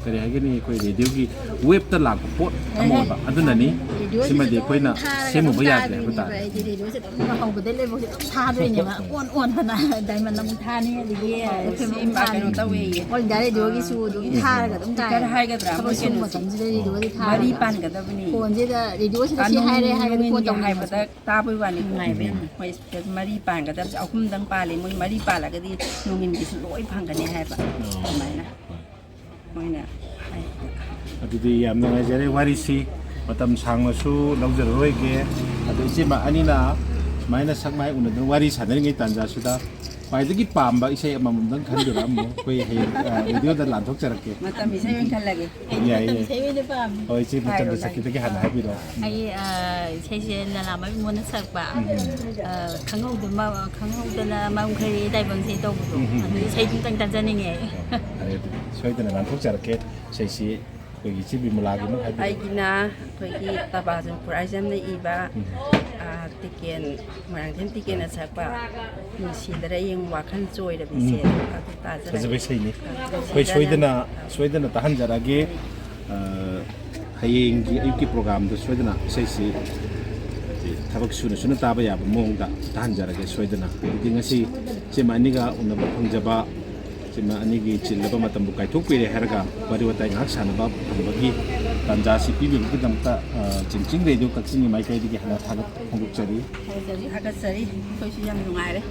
ꯀꯔꯤ ꯍꯥꯏꯒꯅꯤ, ꯑꯩꯈꯣꯏ ꯔꯦꯗꯤꯑꯣꯒꯤ waveꯇ ꯂꯥꯛꯄ ꯄꯣꯠ ꯑꯃ ꯑꯣꯏꯕ ꯑꯗꯨꯅꯅꯤ꯫ ꯔꯦꯗꯤꯑꯣꯁꯤꯁꯨ ꯁꯤꯃꯗꯤ ꯑꯗꯨꯝ ꯑꯩꯈꯣꯏꯅ ꯊꯥꯔꯒ ꯁꯦꯝꯃꯨꯕ ꯑꯗꯨꯝ ꯌꯥꯗ꯭ꯔꯦ ꯍꯥꯏꯕ ꯇꯥꯗꯣꯏꯅꯦꯕ꯫ ꯇꯥꯔꯦ꯫ ꯑꯩꯗꯤ ꯔꯦꯗꯤꯑꯣꯁꯦ ꯑꯗꯨꯝ ꯍꯧꯕꯗꯩ ꯂꯣꯏꯕꯧꯁꯦ ꯑꯗꯨꯝ ꯊꯥꯗꯣꯏꯅꯦꯕ꯫ ꯑꯣꯟ ꯑꯣꯟꯗꯅ diamond ꯑꯃꯨꯛ ꯊꯥꯅꯤ, ꯑꯗꯒꯤ ꯑꯣ, FM ꯁꯤ ꯑꯃꯨꯛ ꯃꯥ ꯊꯥꯅꯤ꯫ ꯀꯩꯅꯣ ꯇꯧꯋꯦꯌꯦ꯫ All India radioꯒꯤꯁꯨ ꯑꯗꯨꯝ ꯊꯥꯔꯒ ꯑꯗꯨꯝ ꯇꯥꯏ꯫ Speaker ꯍꯥꯏꯒꯗ꯭ꯔꯥ, ꯊꯕꯛ ꯃꯣꯏ ꯁꯨꯕ ꯀꯩꯅꯣꯁꯦ꯫ ꯃꯇꯝꯁꯤꯗ ꯔꯦꯗꯤꯑꯣꯁꯦ ꯃꯔꯤ ꯊꯥꯔꯒ ꯄꯥꯟꯒꯗꯕꯅꯤ꯫ ꯐꯣꯟꯁꯤꯗ ꯔꯦꯗꯤꯑꯣꯁꯤꯗ ꯁꯤ ꯀꯥꯅꯨꯡ ꯍꯥꯏꯔꯦ ꯍꯥꯏꯔꯒꯗꯤ ꯅꯨꯡꯒꯤ ꯐꯣꯟ ꯇꯧꯅꯤꯡꯉꯁꯨ꯫ ꯍꯥꯏꯕꯗ ꯇꯥꯕꯩ ꯋꯥꯅꯤ, ꯅꯨꯡꯉꯥꯏꯕ ꯌꯥꯝꯅ꯫ ꯃꯣꯏ speaker ꯃꯔꯤ ꯄꯥꯟꯒꯗꯕꯁꯦ ꯑꯍꯨꯝꯗꯪ ꯄꯥꯜꯂꯤ, ꯃꯣꯏ ꯃꯔꯤ ꯄꯥꯜꯂꯒꯗꯤ ꯅꯣꯡꯏꯟꯒꯤꯁꯨ ꯂꯣꯏ ꯐꯪꯒꯅꯤ ꯍꯥꯏꯕ꯫ ꯑꯣ, ꯑꯗꯨꯃꯥꯏꯅ ꯍꯣꯏ꯫ ꯃꯣꯏꯅ ꯍꯥꯏ꯫ ꯑꯗꯨꯗꯤ ꯌꯥꯝ ꯅꯨꯡꯉꯥꯏꯖꯔꯦ ꯋꯥꯔꯤꯁꯤ꯫ ꯃꯇꯝ ꯁꯥꯡꯅꯁꯨ ꯂꯧꯖꯔꯔꯣꯏꯒꯦ꯫ ꯑꯗꯣ ꯏꯆꯦꯃ ꯑꯅꯤꯅ ꯁꯨꯃꯥꯏꯅ ꯁꯛ ꯃꯥꯏ ꯎꯅꯗꯨꯅ ꯋꯥꯔꯤ ꯁꯥꯟꯅꯔꯤꯉꯩ ꯇꯥꯟꯖꯥꯁꯤꯗ ꯈ꯭ꯋꯥꯏꯗꯒꯤ ꯄꯥꯝꯕ ꯏꯁꯩ ꯑꯃꯃꯝꯗꯪ ꯈꯟꯕꯤꯔꯛꯑꯝꯃꯣ꯫ ꯑꯩꯈꯣꯏ ꯍꯌꯦꯡ, ꯑ, ꯔꯦꯗꯤꯑꯣꯗ ꯂꯥꯟꯊꯣꯛꯆꯔꯛꯀꯦ꯫ ꯃꯇꯝ ꯏꯁꯩ ꯑꯣꯏꯅ ꯈꯜꯂꯒꯦ꯫ ꯌꯥꯏ, ꯌꯥꯏ꯫ ꯏꯁꯩ ꯑꯣꯏꯅ ꯄꯥꯝꯃꯤ꯫ ꯍꯣꯏ, ꯏꯆꯦ ꯃꯆꯟꯗ ꯍꯥꯏꯔꯣ, ꯁꯛꯈꯤꯗꯒꯤ ꯍꯥꯟꯅ ꯍꯥꯏꯕꯤꯔꯛꯑꯣ꯫ ꯑꯩ ꯑ, ꯏꯁꯩꯁꯦ ꯂꯂꯥꯃꯌꯨꯝ ꯏꯃꯣꯟꯅ ꯁꯛꯄ, ꯑ, ꯈꯪꯍꯧꯗ-, ꯃ-, ꯈꯪꯍꯧꯗꯅ ꯃꯝꯈ꯭ꯔꯦ ꯇꯥꯏꯕꯪꯁꯦ ꯇꯧꯕꯗꯣ, ꯎꯝ, ꯎꯝ. ꯑꯗꯨ ꯏꯁꯩꯗꯨ ꯑꯝꯇꯪ ꯇꯥꯖꯅꯤꯡꯉꯦ꯫ ꯐꯔꯦ, ꯑꯗꯨꯗꯤ ꯁꯣꯏꯗꯅ ꯂꯥꯟꯊꯣꯛꯆꯔꯛꯀꯦ꯫ ꯏꯁꯩꯁꯤ ꯑꯩꯈꯣꯏꯒꯤ ꯏꯆꯦ ꯕꯤꯃꯂꯥꯒꯤ ꯑꯃ ꯍꯥꯏꯕꯤꯔꯛꯑꯣ꯫ ꯑꯩꯒꯤꯅ ꯑꯩꯈꯣꯏꯒꯤ ꯇꯕꯥ ꯆꯨꯔꯆꯥꯟꯄꯨꯔ ꯑꯥꯏꯖꯝꯅ ꯏꯕ, ꯑ, ꯇꯤꯀꯦꯟ, ꯃꯣꯏꯔꯥꯡꯊꯦꯝ ꯇꯤꯀꯦꯟꯅ ꯁꯛꯄ ꯅꯨꯡꯁꯤꯗꯔ ꯌꯦꯡꯉꯨ ꯋꯥꯈꯜ ꯆꯣꯏꯔꯕꯤꯁꯦ꯫ ꯎꯝ. ꯑꯗꯨ ꯇꯥꯖꯔꯒꯦ꯫ ꯐꯖꯕ ꯏꯁꯩꯅꯤ꯫ ꯑ, ꯑꯩꯈꯣꯏ ꯅꯨꯡꯁꯤꯗꯔ ꯁꯣꯏꯗꯅ, ꯌꯦꯡꯉꯨ꯫ ꯁꯣꯏꯗꯅ ꯇꯥꯍꯟꯖꯔꯛꯑꯒꯦ꯫ ꯑ, ꯍꯌꯦꯡꯒꯤ ꯑꯌꯨꯛꯀꯤ ꯄ꯭ꯔꯣꯒ꯭ꯔꯥꯝꯗ ꯁꯣꯏꯗꯅ ꯏꯁꯩꯁꯤ ꯊꯕꯛ ꯁꯨꯅ ꯁꯨꯅ ꯇꯥꯕ ꯌꯥꯕ ꯃꯑꯣꯡꯗ ꯇꯥꯍꯟꯖꯔꯒꯦ ꯁꯣꯏꯗꯅ꯫ ꯑꯗꯨꯗꯤ ꯉꯁꯤ ꯏꯆꯦꯃ ꯑꯅꯤꯒ ꯎꯅꯕ ꯐꯪꯖꯕ, ꯏꯆꯦꯃ ꯑꯅꯤꯒꯤ ꯆꯤꯜꯂꯕ ꯃꯇꯝꯕꯨ ꯀꯥꯏꯊꯣꯛꯄꯤꯔꯦ ꯍꯥꯏꯔꯒ ꯋꯥꯔꯤ ꯋꯥꯇꯥꯏ ꯉꯥꯏꯍꯥꯛ ꯁꯥꯟꯅꯕ ꯐꯪꯕꯒꯤ ꯇꯥꯟꯖꯥ ꯑꯁꯤ ꯄꯤꯕꯤꯕꯒꯤꯗꯃꯛꯇ, ꯑ, ꯆꯤꯡꯆꯤꯡ ꯔꯦꯗꯤꯑꯣ ꯀꯛꯆꯤꯡꯒꯤ ꯃꯥꯏꯀꯩꯗꯒꯤ ꯍꯥꯟꯅ ꯊꯥꯒꯠꯄ ꯐꯣꯡꯗꯣꯛꯆꯔꯤ꯫ ꯊꯥꯒꯠꯆꯔꯤ꯫ ꯑꯩꯈꯣꯏꯁꯨ ꯌꯥꯝ ꯅꯨꯡꯉꯥꯏꯔꯦ꯫